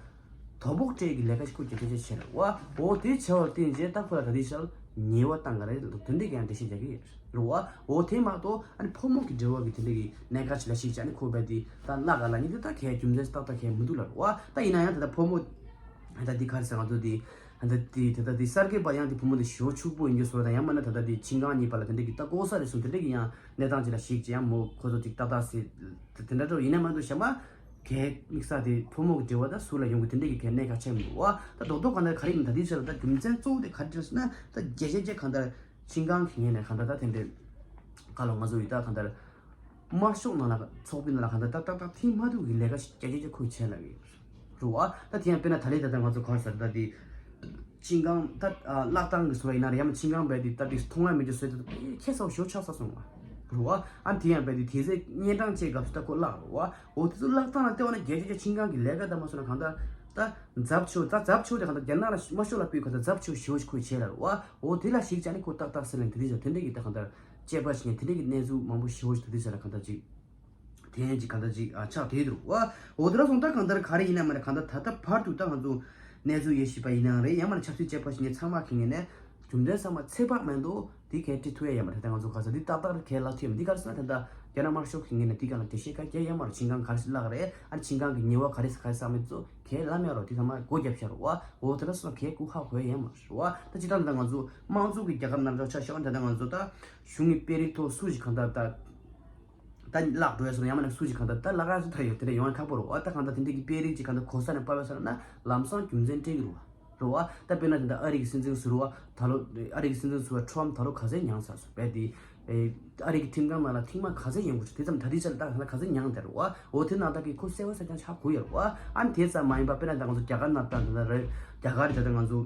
དོ་ཕོག་སྤྲད་ཀྱི་ལས་ཀ་ཞིག་ཁོ་རྒྱ་ཆ་ཆ་བྱས་ལ་བ། འོ་དེ་བྱས་པར་བརྟེན་རྗེས་ད་ཁོ་ལ་ད་དེ་ཤར་ཉེས་པ་བཏང་ག་རེ་འདུག་དེ་འདྲས་ཀྱང་འགྲེལ་བཤད་རྒྱག་གི་རེད་བ། འོ་དེ་མ་གཏོགས་ཨ་ནི་ཕོ་མོ་གི་འབྲེལ་བ་གི་དེ་འདྲས་ཀྱི་གནད་འགག་ཅིག་ལ་ཞིག་བྱས་ནས་ཁོ་བས་དེ་ད་བརླག་ག་ལ་ཉིད་དེ་ད་གས་རྒྱུ་མཚན་ཏག་ཏག་གས་མི་འདུག་ལ་བ། ད་ཡིན་ན་ཡང་ད་ད་ཕོ་མོ་ད་དེ་ག་རེ་ཟེར་ང་ཚོ་དེ་ད་དེ་ད་ད་དེ་གསར་སྐྱེས་པ་ཡང་དེ་ཕོ་མོ་དེ་ཞོ་ཕྱུག་པོ་ཡིན་རྒྱུ་བཟོ་དང་ཡང་མིན་ན་ད་ད་དེ་ཆིང་ཀང་གཉིས་བར་ལ་དེ་འདྲས་ཀྱི་ད་ལྐོག་ཟ་རེད་སོང་དེ་འདྲས་ཀྱི་ཡང་གནས་སྟངས་ཅིག་ལ་ཞིག་བྱས་ཡང་མོ་ཁོ་ཚོ་ཅིག་ཏག་ཏག་ཟེར་དེ་འདྲ་འགྲོ་ཡིན་ན་མ་གཏོགས་གཞན་པ། གས་དམིགས་བསལ་དེ་ཕོ་མོ་གི་འབྲེལ་བ་དང་ཟུར་ལ་ཡོང་གི་དེ་འདྲས་ཀྱི་གས་གནད་འགག་ཆེན་མི་འདུག་བ། ད་རྡོག་རྡོག་གང་ལྟར་ག་རེ་ཡིན་ད་དེའི་ཕྱིར་ལ་ད་རྒྱུ་མཚན་གཙོ་བོ་དེ་ག་རེ་རེད་ཟེར་ན་ད་རྒྱ་ཆ་ཆ་གང་ལྟར་ཆིང་ཀང་གི་ངོས་ནས་གང་ལྟར་ད་དེ་འདྲས་ག་ལོ་ང་ཚོ་ཡི་ད་གང་ལྟར་དམར་ཤོག་ནང་ལ་ཚོགས་པའི་ནང་ལ་གང་ལྟར་ད་ཏག་ཏག་ཐིག་མ་ཐུག་གི་ལས་ཀ་ཞིག་རྒྱ་ཆ་ཆ་ཁོས་བྱས་ལ་གི་རུ་བ། ད་དེ་ཡང་དཔེར་ན་ད་ལེ་ད་ད་ང་ཚོ་ག་རེ་ཟེར་ད་དེ་ཆིང་ཀང་ད་བརླག་སྟངས་གི་ཟུར་ཡིན་ན་རེད་ཡང་ན་ཆིང་ཀང་བས་དེ་ད་དེ་མཐོང་ཡ་མེད་ཀྱི་བཟོས་ད་ཁྱད་མཚར་ཞོ་ཆགས་ས་སོང་བ་རུ་བ། ཨ་དེ་ཡང་བས་དེ་དེ་ཚེ་གཉན་འཕྲང་བཅས་སྐབས་སུ་ད་ཁོ་བརླག་རུ་བ། འོ་དེ་ཚོ་བརླག་སྟངས་ལ་བལྟས་པ་ན་རྒྱལ་སྤྱི་ཆིང་ཀང་གི་ལས་ཀ་དང་མ་སོང་ན་གང་ལྟར་ད་འཛབ་ཆོ་ད་འཛབ་ཆོ་དེ་གང་ལྟར་རྒྱ་ནག་ལ་དམར་ཤོག་ལ་སྤུས་གང་ལྟར་འཛབ་ཆོ་ཞེ་པོ་ཞིག་ཁོས་བྱས་ལ་རུ་བ། འོ་དེ་ལ་ཞིག་ཅང་ནི་ཁོ་ཏག་ཏག་ཟེར་ལན་དེ་དེ་ཚོ་དེ་འདྲ་གི་ད་གང་ལྟར་དཔྱད་པ་ཞིག་ནས་དེ་འདྲ་གི་གནས་ཚུལ་མང་པོ་ཞེ་པོ་ཞིག་དེ་དེ་ཚོ་ལ་གང་ལྟར་ཅིག་དེ་ཡན་གྱི་གང་ལྟར་ཅིག་ཨ་ཆགས་བསྡད་འདུག་བ། འོ་དེ་འདྲ་སོང་ད་གང་ལྟར་ག་རེ་ཡིན་ན་མ་རེད། གང་ལྟར་ད་ལྟ་བར་དུ་ད་ང་ཚོ་གནས་ཚུལ་ཡོད་ཤེས་པ་ཡིན་ནའང་རེད། ཡང་མ་ན་ཆབ་སྲིད་དཔྱད་པ་ཞིག་ནས་ཚང་མ་གི་ངོས་ནས་རྒྱུ་མཚན་ཚང་མ་ཚོད་དཔག་མེད་འདུག་དེ་གས་བྲིས་ཐུབ་ཡ་ཡང་མ་རེད། ད་ང་ཚོ་ག་ས་འདི་ཏག་ཏག་གས་ལ་ཐུབ་ཡ་མ་འདི་ག་རེ་ཟེར་ན་ད་ལྟ་རྒྱ་ནག་དམར་ཤོག་གི་ངོས་ནས་དེ་ག་ལ་འགྲེལ་བཤད་ག་གས་ཡང་མ་རེད། ཆིང་ཀང་ག་རེ་ཟེར་བརླག་རེད། ཨ་ཆིང་ཀང་གི་ཉེས་པ་ག་རེ་ཟེར་ག་རེ་ཟེར་མེད་ཚོ་གས་ལ་མེད་རོ། དེ་ཚང་མ་སྒོ་རྒྱབ་ཤ་རོ་བ། འོ་དེ་འདྲ་སོང་གས་ཀུ་ཧ་གོ་ཡ་ཡང་མ་རེད་བ། ད་ཅི་ལྟར་ད་ང་ཚོ་དམངས་གཙོ་གི་རྒྱལ་ཁབ་ནང་ལ་ཆ་བཞག་ད་ལྟ་ང་ཚོ་ད་གཞུང་གི་དཔོན་རིགས་ཐོག་སུ་ཞིག་གང་ལྟར་ད། ད་བརླག་འགྲོ་ཡ་སོང་ཡང་མ་ནས་སུ་ཞིག་གང་ལྟར་ད་བརླག་ཡ་སུ་ད་ཡོད་དེ་འདྲ་ཡོང་ཡ་ཁག་པོ་རེད་བ། ད་གང་ལྟར་དེ་འདྲ་གི་དཔོན་རིགས་ཅིག་གང་ལྟར་གོ་ས་ནས་སྤར་བ་སོང་ན་ལམ་སང་རྒྱུ་མཚན་སྤྲད་ཀྱི་རེད་བ། རེད་བ། ད་དཔེར་ན་དེ་འདྲ་ཨ་རི་གི་སྲིད་འཛིན་ཟུར་བ་ད་ལོ་ཨ་རི་གི་སྲིད་འཛིན་ཟུར་བ་ཁྲོམ་ད་ལོ་ག་ཚད་མྱངས་ཚར་སོང་བས་དེ། ཨ་རི་གི་ཁྲིམས་ཁང་ནང་ལ་ཐེངས་མ་ག་ཚད་ཡོང་དགོས་དེ་ཙམ་ད་རེས་ཆ་ལ་ད་གང་ལ་ག་ཚད་མྱངས་དེ་རེད་བ། འོ་དེ་ནང་ད་གི་ཁོ་གསལ་བ་གསལ་རྐྱང་ཆགས་དགོས་ཡོད་རེད་བ། ཨ་ནི་དེ་ཙམ་མ་ཡིན་པ་དཔེར་ན་ད་ང་ཚོ་རྒྱ་གར་ནང་ད་ད་རེད། རྒྱ་གར་རེད། ད་ང་ཚོ་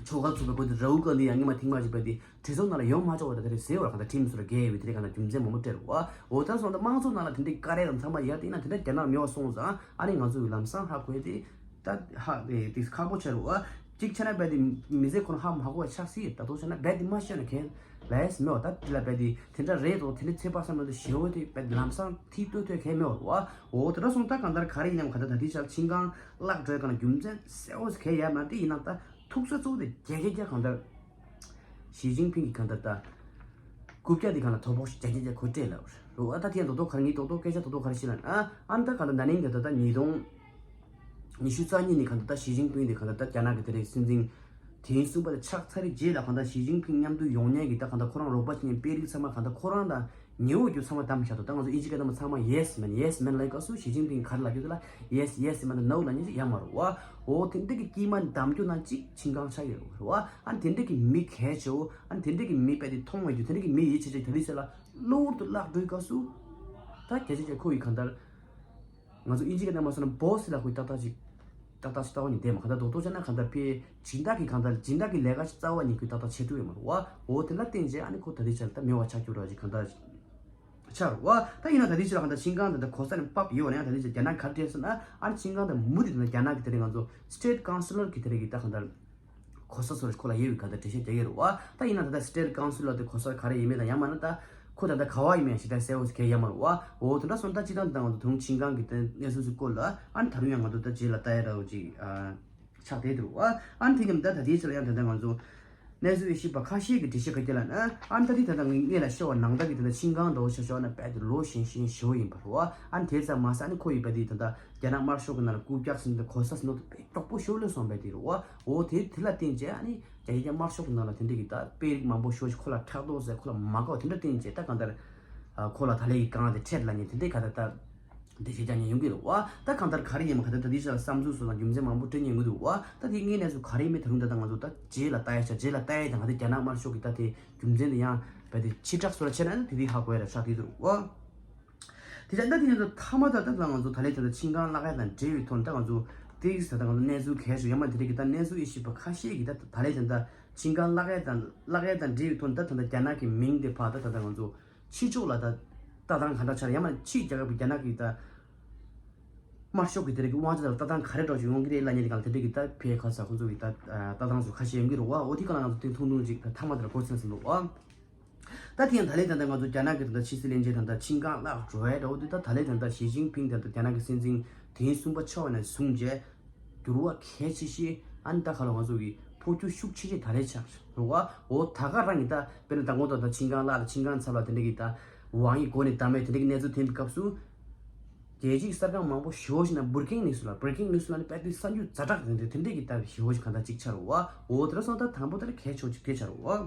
ཆོལ་ཁ་ཚུགས་པའི་སྐོར་དེ་རའུ་ཀ་འདི་ཡང་སྔོན་མ་ཐེངས་མ་ཅིག་བས་དེ། གྲོས་ཚོགས་ནང་ལ་ཡོང་མ་ཆོག་པ་དེ་རེད་ཟེར་བར་གང་ལྟར་ཁྲིམས་སུ་ར་འགལ་ཡོད་པའི་དེ་རིགས་གང་ལྟར་རྒྱུ་མཚན་མང་པོ་སྤྲད་རེད་བ། འོ་ད་སོང་ད་དམངས་གཙོ་ནང་ལ་དེ་འདྲའི་བཀའ་རེ་དང་ཚང་མ་ཡར་བལྟས་ན་དེ་འདྲ་རྒྱ་ནག་མེད་པ་སོང་ཙང་ཨ་ནི་ང་ཚོ་ཡི་ལམ་སང་ཧ་གོ་ཡ་དེ་ད་ཧ་དེ་དེ་ཁག་པོ་ཆགས་རེད་བ། གཅིག་བྱས་ན་རྦད་དེ་མི་ཚེ་ཁོ་ན་ཧ་མ་གོ་བ་ཆགས་སྲིད། ད་དུང་བྱས་ན་རྦད་དེ་མ་ཤེས་ན་གན་ལས་མེད་བ། ད་དེ་ལ་རྦད་དེ་དེ་འདྲ་རེད་དོ་དེ་འདྲའི་ཚེ་དཔག་བསམ་ན་དུ་ཞེ་བོ་དེ་རྦད་དེ་ལམ་སང་ཐིག་ལྟོས་ཐོས་གན་མེད་བ་རེད་བ། འོ་དེ་འདྲ་སོང་ད་གང་ལྟར་ག་རེ་ཡིན་ནམ་ག་ད་ད་དེ་ཆར་ཆིང་ཀང་བརླག་འགྲོ་ཡ་གང་ལ་རྒྱུ་མཚན་གསལ་བོ་གན་ཡ་མ་དེ་ཡིན་ན་ད་ཐུག་ས་གཙོ་བོ་དེ་རྒྱ་རྒྱ་རྒྱ་གང་ལྟར། ཞི་ཅིན་ཕིང་གིས་གང་ལྟར་ད། རྐུབ་བཀྱག་འདི་གང་ལ་དོ་ཕོག་ཞིག་རྒྱ་རྒྱ་རྒྱ་ཁོ་སྤྲད་ལབ་རེད་བ། ད་དེ་ཡང་རྡོག་རྡོག་ག་རེ་ངས་རྡོག་རྡོག་སྐད་ཆ་རྡོག་རྡོག་ག་རེ་ཤེས་ལབ་ན། ཨ་ནི་ད་གང་ལྟར་ན་ནིང་འདི་ད་ད་ཉིས་སྟོང་ཉི་ཤུ་རྩ་གཉིས་ནས་གང་ལྟར་ད་ཞི་ཅིན་ཕིང་འདི་གང་ལྟར་ད་རྒྱ་ནག་གི་དེ་རིང་སྲིད་འཛིན་དེ་རིང་གསུམ་པ་དེ་ཆགས་ཚར་རེད་རྗེས་ལ་གང་ལྟར་ཞི་ཅིན་ཕིང་མཉམ་དུ་ཡོང་མཁན་གྱི་ད་གང་ལྟར་ཁོ་རང་རོགས་པ་བྱེད་མཁན་དཔོན་རིགས་ཚང་མ་གང་ལྟར་ཁོ་རང་དང་ཉེ་བོ་རྒྱུ་ཚང་མ་བདམས་བཞག་འདུག་ད་ང་ཚོ་ཨིན་ཇི་སྐད་དང་མ་ཚང་མ་yes man, yes man ལབ་སྐབས་སུ་ཞི་ཅིན་ཕིང་ག་རེ་ལབ་རྒྱུ་དེ་ལ་yes, yes man དང་no ལབ་མཁན་ཅིག་ཡང་མ་རེད་བ། འོ་དེ་འདྲ་གི་དཀྱིལ་མ་འདམ་རྒྱུ་ནང་གཅིག་ཆིང་ཀང་ཆགས་ཡོད་རེད་བ། ཨ་ནི་དེ་འདྲ་གི་མི་གལ་ཆེ་བོ། ཨ་ནི་དེ་འདྲ་གི་མི་དཔེ་དེ་མཐོང་བའི་རྒྱུ་དེ་འདྲ་གི་མི་ཡིད་ཆེས་ཆེ་དེ་རིགས་ཟེར་ལ་གློ་བུར་དུ་བརླག་འགྲོའི་སྐབས་སུ། ད་སྐད་ཆ་བཤད་ཁོ་ཡི་གང་ལྟར། ང་ཚོ་ཨིན་ཇི་སྐད་ནང་མ་སོང་ན་boss ལ་ཁོ་ཡི་ཏག་ཏག་ཅིག་ཏག་ཏག་ཅིག་ལྟ་བ་ཉིད་དེ་མ་གང་ལྟར་རྡོག་རྡོག་བྱས་ན་གང་ལྟར་ཕའི་སྦྱིན་བདག་གི་གང་ལྟར་སྦྱིན་བདག་གི་ལས་ཀ་ཅིག་རྩ་བ་ཉིད་ཀྱི་ཏག་ཏག་བྱེད་ཐུབ་ཡོད་མ་རེད་བ། འོ་དེ་འདྲ་བརྟེན་བྱས་ཨ་ནི་ཁོ་ད་ལྟའི་ཆར་ད་མེད་པ་ཆགས་རྒྱུ་ར་ཅིག་གང་ལྟར་ཆགས་རེད་བ། ད་ཡིན་ན་ད་ལྟའི་ཆར་གང་ལྟར་ཤིན་ཀང་དེ་འདྲ་གོ་ས་ནས་ཕབ་ཡོད་ནའང་ད་ལྟའི་ཆར་རྒྱ་ནག་ག་རེ་བྱས་སོང་ན་ཨ་ནི་ཤིན་ཀང་དེ་མུ་མཐུད་དེ་རྒྱ་ནག་གི་དེ་རིང་ང་ཚོ་state councillor གི་དེ་རིང་གི་ད་གང་ལྟར། གོ་ས་སོགས་ཁོ་ལ་ཡོད་པའི་ག་ད་འགྲེལ་བཤད་རྒྱག་གི་རེད་བ། ད་ཡིན་ན་ད་ལྟ་state councillor དེ་གོ་ས་ག་རེ་ཡིན་མིན་དང་ཡང་མིན་ན་ད་ཁོ་ད་ལྟ་ག་བ་ཡིན་མིན་ཞེ་དྲག་གསལ་བོ་གང་ཡང་མ་རེད་བ། འོ་དེ་འདྲ་སོང་ད་སྤྱིར་བཏང་ད་ང་ཚོ་ད་རུང་ཤིན་ཀང་གི་དེ་གནས་ཚུལ་ཚོ་སྐོར་ལ་ཨ་ནི་ད་རུང་ཡང་ང་ཚོ་ད་རྗེས་ལ་ལྟ་ཡ་འདྲ་བོ་ཅིག་ཨ་ཆགས་བསྡད་འདུག་བ། ཨ་ནི་དེ་མཉམ་ད་ད་ལྟའི་ཆ་ལ་ཡང་ད་ལྟ་ང་ཚོ་གནས་ཚུལ་དབྱེ་ཞིབ་པ་ཁ་ཤས་ཀྱིས་འགྲེལ་བཤད་ག་རྒྱ་ལ་ན་ཨ་ནི་ད་ལྟའི་ད་ལྟ་ངས་ལ་ཤོར་བ་ནང་ལྟར་གྱི་ད་ལྟ་ཤིན་ཀང་འདྲ་བོ་ཆ་བཞག་ན་དཔེ་དེ་ལོ་གཞོན་གཞོན་ཞེ་བོ་ཡིན་པ་རེད་བ། ཨ་ནི་དེ་ཙམ་མ་ཟད་ཨ་ནི་ཁོ་ཡི་དཔེ་དེ་ད་ལྟ་རྒྱ་ནག་དམར་ཤོག་གི་ནང་ལ་རྐུབ་བཀྱག་ཟིན་ཏེ་གོ་ས་ཟིན་ཏོག་དཔེ་དྲག་པོ་ཞེ་བོ་ལོས་སོང་བས་དེ་རེད་བ། འོ་དེ་དེ་ལ་བརྟེན་བྱས་ཨ་ནི་རྒྱ་རྒྱ་དམར་ཤོག་གི་ནང་ལ་དེ་འདྲ་གི་ད་དཔེ་རིགས་མང་པོ་ཞེ་བོ་ཞིག་ཁོ་ལ་ཕྲག་དོག་ཟེར་ཁོ་ལ་མ་དགའ་བ་དེ་འདྲ་བརྟེན་བྱས་ད་གང་ལྟར་ཨ་ཁོ་ལ་ད་ལན་གྱི་གང་དེ་འཕྲད་ལ་ཉེ་དེ་འདྲའི་ག་ད་ད་འགྲེལ་བཤད་རྒྱག་མཁན་ཡོང་གི་རེད་བ། ད་གང་ལྟར་ག་རེ་ཡིན་མ་ག་ད་ད་དེ་ཤ་བསམ་ཚུལ་སོགས་དང་རྒྱུ་མཚན་མང་པོ་སྤྲད་མཁན་ཡོང་གི་འདུག་བ། ད་དེ་དངོས་གནས་སུ་ག་རེ་ཡིན་མིན་ད་རུང་ད་ད་ང་ཚོ་ད་རྗེས་ལ་ལྟ་ཡ་ཤ་རྗེས་ལ་ལྟ་ཡ་དང་ག་ད་རྒྱ་ནག་དམར་ཤོག་གི་ད་དེ་རྒྱུ་མཚན་དེ་ཡང་བས་དེ་ཕྱི་དྲགས་སོ་ལ་ཆེ་ན་ད་དེ་དེ་ཧ་གོ་ཡ་ལ་ཤ་དེ་འདུག་བ། དེ་ཙང་ད་དེ་ནས་ད་མཐའ་མ་ད་ད་ང་ཚོ་ད་ལས་ད་ད་ཤིན་ཀང་གླག་ཡ་དང་འབྲེལ་བའི་ཐོག་ནས་ད་ང་ཚོ་ཏིག་ས་ད་ང་ཚོ་གནས་ཚུལ་གལ་ཆེ་ཡང་མ་དེ་རིགས་ཀྱི་ད་གནས་ཚུལ་དབྱེ་ཞིབ་པ་ཁ་ཤས་ཀྱིས་ད་ད་ལས་ད་ད་ཤིན་ཀང་གླག་ཡ་དང་གླག་ཡ་དང་འབྲེལ་བའི་ཐོག་ནས་ད་ད་ད་རྒྱ་ནག་གི་མིང་དེ་ཕར་ད་ད་ད་ང་ཚོ་ཕྱི་ཕྱོགས་ལ་ད་ལྟ་སྟངས་ག་འདྲ་ཆགས་ཡང་མ་ཕྱིའི་རྒྱལ་ཁབ་ཀྱི་རྒྱ་ནག་གི་ད་དམར་ཤོག་གི་དེ་རིགས་ཀྱི་དབང་ཆ་དང་ལྟ་སྟངས་ག་རེ་འདྲ་ཞིག་ཡོང་གི་རེད་ལབ་མཁན་དེ་གང་ལ་དེ་འདྲས་ཀྱི་ད་ཕའི་ཁ་ས་ཁོང་ཚོ་གི་ད་ལྟ་སྟངས་སུ་ཁ་ཤས་ཡོང་གི་རེད་བ། འོ་དེ་གང་ལ་ང་ཚོ་དེ་ཐུང་ཐུང་ཅིག་ད་མཐའ་མ་དེ་ལ་གོ་ཚོད་ཟིན་འདུག་བ། ད་དེ་ཡང་ད་ལས་ད་ལྟ་ང་ཚོ་རྒྱ་ནག་གི་ད་ལྟ་ཕྱི་སྲིད་བློན་ཆེན་ད་ལྟ་ཆིན་ཀང་ལགས་འགྲོ་ཡ་འདྲ་བོ་དེ་ད་ད་ལས་ད་ལྟ་ཞི་ཅིན་ཕིང་ད་ལྟ་རྒྱ་ནག་གི་སྲིད་འཛིན་དེའི་གསུམ་པ་ཆགས་པ་ནས་བཟུང་རྗེས་འགྱུར་བ་གལ་ཆེ་ཤོས་ཨ་ནི་ད་ག་ལ་ང་ཚོ་གི་འཕོ་འགྱུར་ཤུགས་ཆེ་ཤོས་ད་ལས་ཆགས་རེད་བ། འོ་ད་ག་རང་གི་ད་དཔེར་ན་ད་ངོ་ད་ད་ཆིན་ཀང་ལགས་ད་ཆིན་ཀང་ཚབ་ལ་དེ་འདྲ་གི་ད་ཝང་ཡི་སྒོ་ནས་ད་མེད་དེ་འདྲ་གི་གནས་ཚུལ་ཐོན་པའི་སྐབས་སུ། རྒྱལ་སྤྱིའི་གསར་ཁང་མང་པོ་ཞེ་པོ་ཞིག་ནང་breaking news ལ་breaking news ལ་ནི་དཔེ་དེ་གསར་འགྱུར་ཛ་དྲག་དེ་འདྲ་དེ་འདྲས་ཀྱི་ལྟ་བའི་ཞེ་པོ་ཞིག་གང་ལྟར་ཅིག་ཆགས་རེད་བ། འོ་དེ་འདྲ་སོང་ད་དང་པོ་དེ་ལ་གལ་ཆེ་བ་ཅིག་དེ་ཆགས་རེད་བ།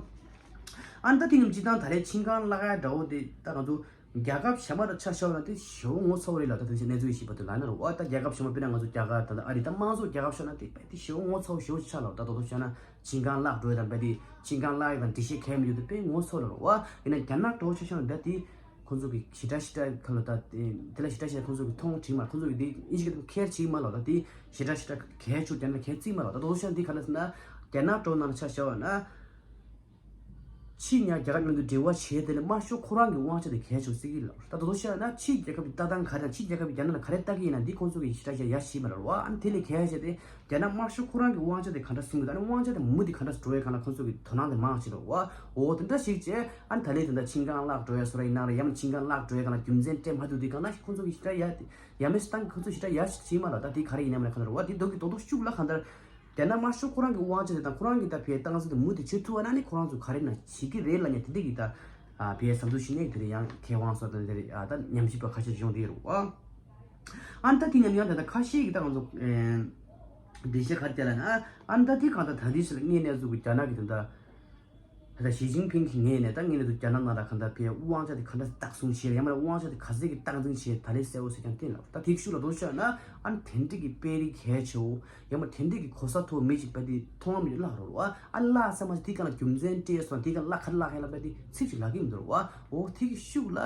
ཨ་ནི་ད་དེ་ནི་སྤྱིར་བཏང་ད་རེས་ཆིན་ཀང་གླག་ཡ་འདྲ་བོ་དེ་ད་ང་ཚོ་རྒྱལ་ཁབ་གཞན་པ་དང་ཆ་བཞག་ན་དེ་ཞེ་པོ་ངོ་ཚ་བོ་རེད་ལ་ད་དེ་ཚོ་གནས་ཚུལ་ཞིབ་པ་དེ་ལ་ན་རེད་བ། ད་རྒྱལ་ཁབ་གཞན་པ་དཔེར་ན་ང་ཚོ་རྒྱ་གར་ད་ད་ཨ་རི་ད་དམངས་གཙོ་རྒྱལ་ཁབ་ཤོར་ན་དེ་དཔེ་དེ་ཞེ་པོ་ངོ་ཚ་བོ་ཞེ་པོ་ཆགས་ལ་ད་དོ་དོ་བྱས་ན་ཆིན་ཀང་གླག་ཡ་དང་འགྲེལ་བཤད་གལ་མི་འདུག་དེ་དཔེ་ངོ་ཚ་བོ་ལ་རེད་བ། ཡིན་ན་རྒྱ་ནག་འདྲ་བོ་ཆ་བཞག་ན་ད་དེ། ཁོང་ཚོ་གི་ཞེ་དྲག་ཞེ་དྲག་ཁ་ལོ་ད་དེ་དེ་ལ་ཞེ་དྲག་ཞེ་དྲག་ཁོང་ཚོ་གི་མཐོང་བྲིས་མ་ཁོང་ཚོ་གི་དེ་ཨིན་ཞིག་གི་ཁེར་བྱེད་མ་ལོ་ད་དེ་ཞེ་དྲག་ཞེ་དྲག་གལ་ཆུ་རྒྱ་ནག་ཁེར་བརྩིས་མ་ལོ་ད་དོ་ཤ་འདི་ག་ལ་ཟེར་ན་རྒྱ་ནག་འགྲོ་ནང་ཆ་བཞག་པ་ན་ཕྱི་ཉག་རྒྱ་གར་མཉམ་དུ་འབྲེལ་བ་བྱས་དེ་ལས་དམར་ཤོག་ཁོ་རང་གི་དབང་ཆ་དེ་གལ་ཆུ་སྲིད་ཀྱི་ལ་ད་དོ་ཤ་ན་ཕྱི་རྒྱལ་ཁབ་ཀྱི་ལྟ་སྟངས་ག་རེ་དང་ཕྱི་རྒྱལ་ཁབ་ཀྱི་རྒྱ་ནག་ལ་ག་རེ་ལྟ་གི་ཡིན་ན་འདི་ཁོང་ཚོ་གི་ཞེ་དྲག་ཞེ་དྲག་ཡ་ཤི་མ་ལོ་བ། ཨ་ནི་དེ་ལས་གལ་ཆེ་དེ་རྒྱ་ནག་དམར་ཤོག་ཁོ་རང་གི་དབང་ཆ་དེ་ག་འདྲ་སྲུང་གི་ད་ཨ་ནི་དབང་ཆ་དེ་མུ་དེ་ག་འདྲ་འགྲོ་ཡ་ག་ལ་ཁོང་ཚོ་གི་དོ་སྣང་དེ་མང་ཆེ་ལོ་བ། འོ་དེ་འདྲ་ཞིག་བྱས། ཨ་ནི་ད་ལས་དེ་འདྲ་ཆིན་ཀང་གླག་འགྲོ་ཡ་སོ་ར་ཡིན་ན་ར་ཡ་མ་ཆིན་ཀང་གླག་འགྲོ་ཡ་གང་ལ་རྒྱུ་མཚན་སྤྲད་མ་ཐུབ་དུས་གང་ལ་ཁོང་ཚོ་གི་ཞེ་དྲག་ཡ་ཡ་མེད་སྟངས་ཁོང་ཚོ་ཞེ་དྲག་ཡ་ཞིག་བྱེད་མ་ལ་ད་དེ་ག་རེ་ཡིན་ནམ་ལ་ག་ན་ར་བ་དེ་དོག་གི་དོག་དོག་ཤུགས་ལ་གང་ལྟར་རྒྱ་ནག་དམར་ཤོག་ཁོ་རང་གི་དབང་ཆ་དེ་དང་ཁོ་རང་གི་ད་ཕའི་སྟངས་འཛིན་དེ་མུ་དེ་བྱེད་ཐུབ་བ་ན་ནི་ཁོ་རང་ཚོ་ག་རེ་ན་བྱེད་ཀྱི་རེད་ལ་ཉེ་དེ་འདྲ་གི་ད་ཕའི་བསམ་ཚུལ་ཞིག་ནས་དེ་རེ་ཡང་མཁས་དབང་སོགས་དང་དེ་རེ་ད་ཉམས་ཞིབ་པ་ཁ་ཤས་ཤིག་ཡོང་དེ་རུ་བ། ཨ་ནི་ད་དེ་ཉམས་ཡང་ད་ད་ཁ་ཤས་ཀྱི་ད་ང་ཚོ་འགྲེལ་བཤད་ག་རེ་བལྟས་ལ་ན་ཨ་ནི་ད་དེ་གང་ད་ད་དེ་ཞིག་ལ་ངས་གནས་ཚུལ་གི་རྒྱ་ནག་གི་དེ་ད། ད་ལྟ་ཞི་ཅིན་ཕིང་གི་ངོས་ནས་ད་ངས་ནས་དུ་རྒྱ་ནག་ནང་ལ་གང་ལྟར་ཕའི་དབང་ཆ་དེ་ག་འདྲ་བདག་བཟུང་བྱས་ཡང་མིན་ན་དབང་ཆ་དེ་ག་ཚད་ཀྱི་སྟངས་འཛིན་བྱས་ད་ལས་གསལ་བོ་ཟེར་ཀྱང་བསྟན་ལ་ད་དེ་ཤུགས་ལ་དོ་ཤོད་ན་ཨ་ནི་དེ་འདྲ་གི་དཔེ་རིགས་གལ་ཆེའོ་ཡང་མ་དེ་འདྲ་གི་གོ་ས་ཐོབ་མི་ཅིག་པ་དེ་མཐོང་བ་མི་བརླག་རོ་བ། ཨ་བརླག་ས་མ་དེ་གང་ལ་རྒྱུ་མཚན་སྤྲད་སོང་དེ་གང་བརླག་ག་བརླག་ཡང་ལ་པ་དེ་ཚིག་ཅིག་ལག་གི་མི་འདུག་རོ་བ། འོ་དེ་གི་ཤུགས་ལ་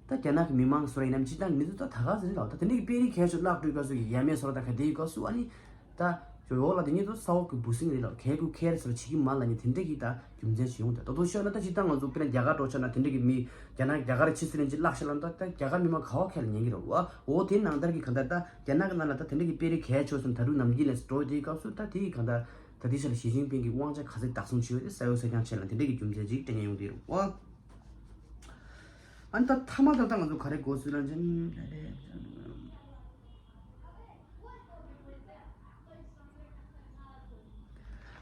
ད་རྒྱ་ནག་གི་མི་མང་སོ་ར་ཡིན་ནམ་ཅི་ད་མི་འདུག་ད་ད་ག་ཟེར་ལ་ད་དེ་འདྲ་གི་དཔེ་རིགས་གལ་ཆེ་བརླག་འགྲོ་དགའ་སུ་གི་ཡ་མེད་སོ་ར་ད་ག་དེ་གི་དགའ་སུ་ཨ་ནི། ད། ཇོ་ཡོ་ལ་དེ་ཉིད་དུ་ས་འོག་གི་འབུ་སྲིན་རེད་ལ་གལ་ཀུ་ཁེར་སོར་བྱེད་ཀྱི་མ་ལ་ནི་དེ་འདྲ་གི་ད་རྒྱུ་མཚན་ཞིག་ཡོང་དེ་ད་དུ་ཤོད་ན་ད་ཅི་ད་ང་ཚོ་དཔེར་ན་རྒྱ་གར་འགྲོ་ཆ་ན་དེ་འདྲ་གི་མི་རྒྱ་ནག་རྒྱ་གར་ཕྱི་སྲིད་ལན་ཅི་བརླག་ཤ་ལ་ད་ད་རྒྱ་གར་མི་མང་ག་བ་ཁས་ལ་ཉན་གི་རེད་བ། འོ་དེ་ནང་ལྟར་གི་ག་ད་ད་རྒྱ་ནག་གི་ནང་ལ་ད་དེ་འདྲ་གི་དཔེ་རིགས་གལ་ཆོ་སོང་ད་རུ་ནམ་རྒྱུན་ལས་འགྲོ་དེའི་སྐབས་སུ་ད་དེ་གི་ག་ད་ད་དེ་ཤ་ལ་ཞི་ཅིན་ཕིང་གི་དབང་ཆ་ག་ཚད་བདག་བཟུང་བྱེད་འོས་དེ་ས་ཡོ་ས་ཀྱང་ཆེ་ལ་དེ་འདྲ་གི་རྒྱུ་མཚན་ཅིག་དྲན་ཉན་ཡོང་དེ་རེད་བ། ཨ་ནི་ད་མཐའ་མ་ད་ད་ང་ཚོ་ག་རེ་དགོས་སུ་ལ་ཅན།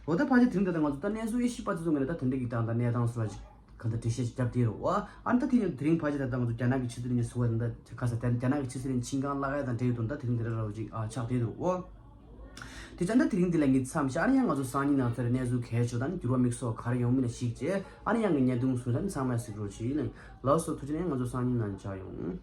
འོ་ད་ཕལ་ཆེར་དེ་རིང་ད་ལྟ་ང་ཚོ་ད་གནས་ཚུལ་དབྱེ་ཞིབ་པ་ཚོ་ཚོ་ངོས་ནས་ད་དེ་འདྲ་གི་ད་ད་གནས་སྟངས་སུ་ལ་ཅིག་ག་ད་འགྲེལ་བཤད་ཅིག་བརྒྱབ་དེ་རུ་བ། ཨ་ནི་ད་དེ་ཡང་དེ་རིང་ཕལ་ཆེར་ད་ད་ང་ཚོ་རྒྱ་ནག་གི་ཕྱི་སྲིད་ནས་སུ་བ་ད་ད་ག་ས་ད་རྒྱ་ནག་གི་ཕྱི་སྲིད་ནས་ཆིན་ཀང་གླ་ག་ཡ་དང་འབྲེལ་ཡོད་དོན་ད་དེ་རིང་དེ་འདྲ་ར་བ་ཅིག་ཨ་ཆགས་དེ་རུ་བ། དེ་ཙམ་ད་དེ་རིང་འདི་ལ་ངས་མཚམས་བཞག་ཨ་ནི་ཡང་ང་ཚོ་སང་ཉིན་ནང་ཚར་གནས་ཚུལ་གལ་ཆེ་དང་འགྱུར་བ་དམིགས་སོགས་ག་རེ་ཡོང་མིན་ལ་གཞིགས་རྗེས་ཨ་ནི་ཡང་ངས་བརྙན་ཐུང་བཟོས་ད་ནི་ཚང་མ་གཟིགས་རོགས་བྱེད་ཡིན། ལགས་སོ་ཐུགས་རྗེ་ཆེ། ང་ཚོ་སང་ཉིན་ནང་མཇལ་ཡོང་།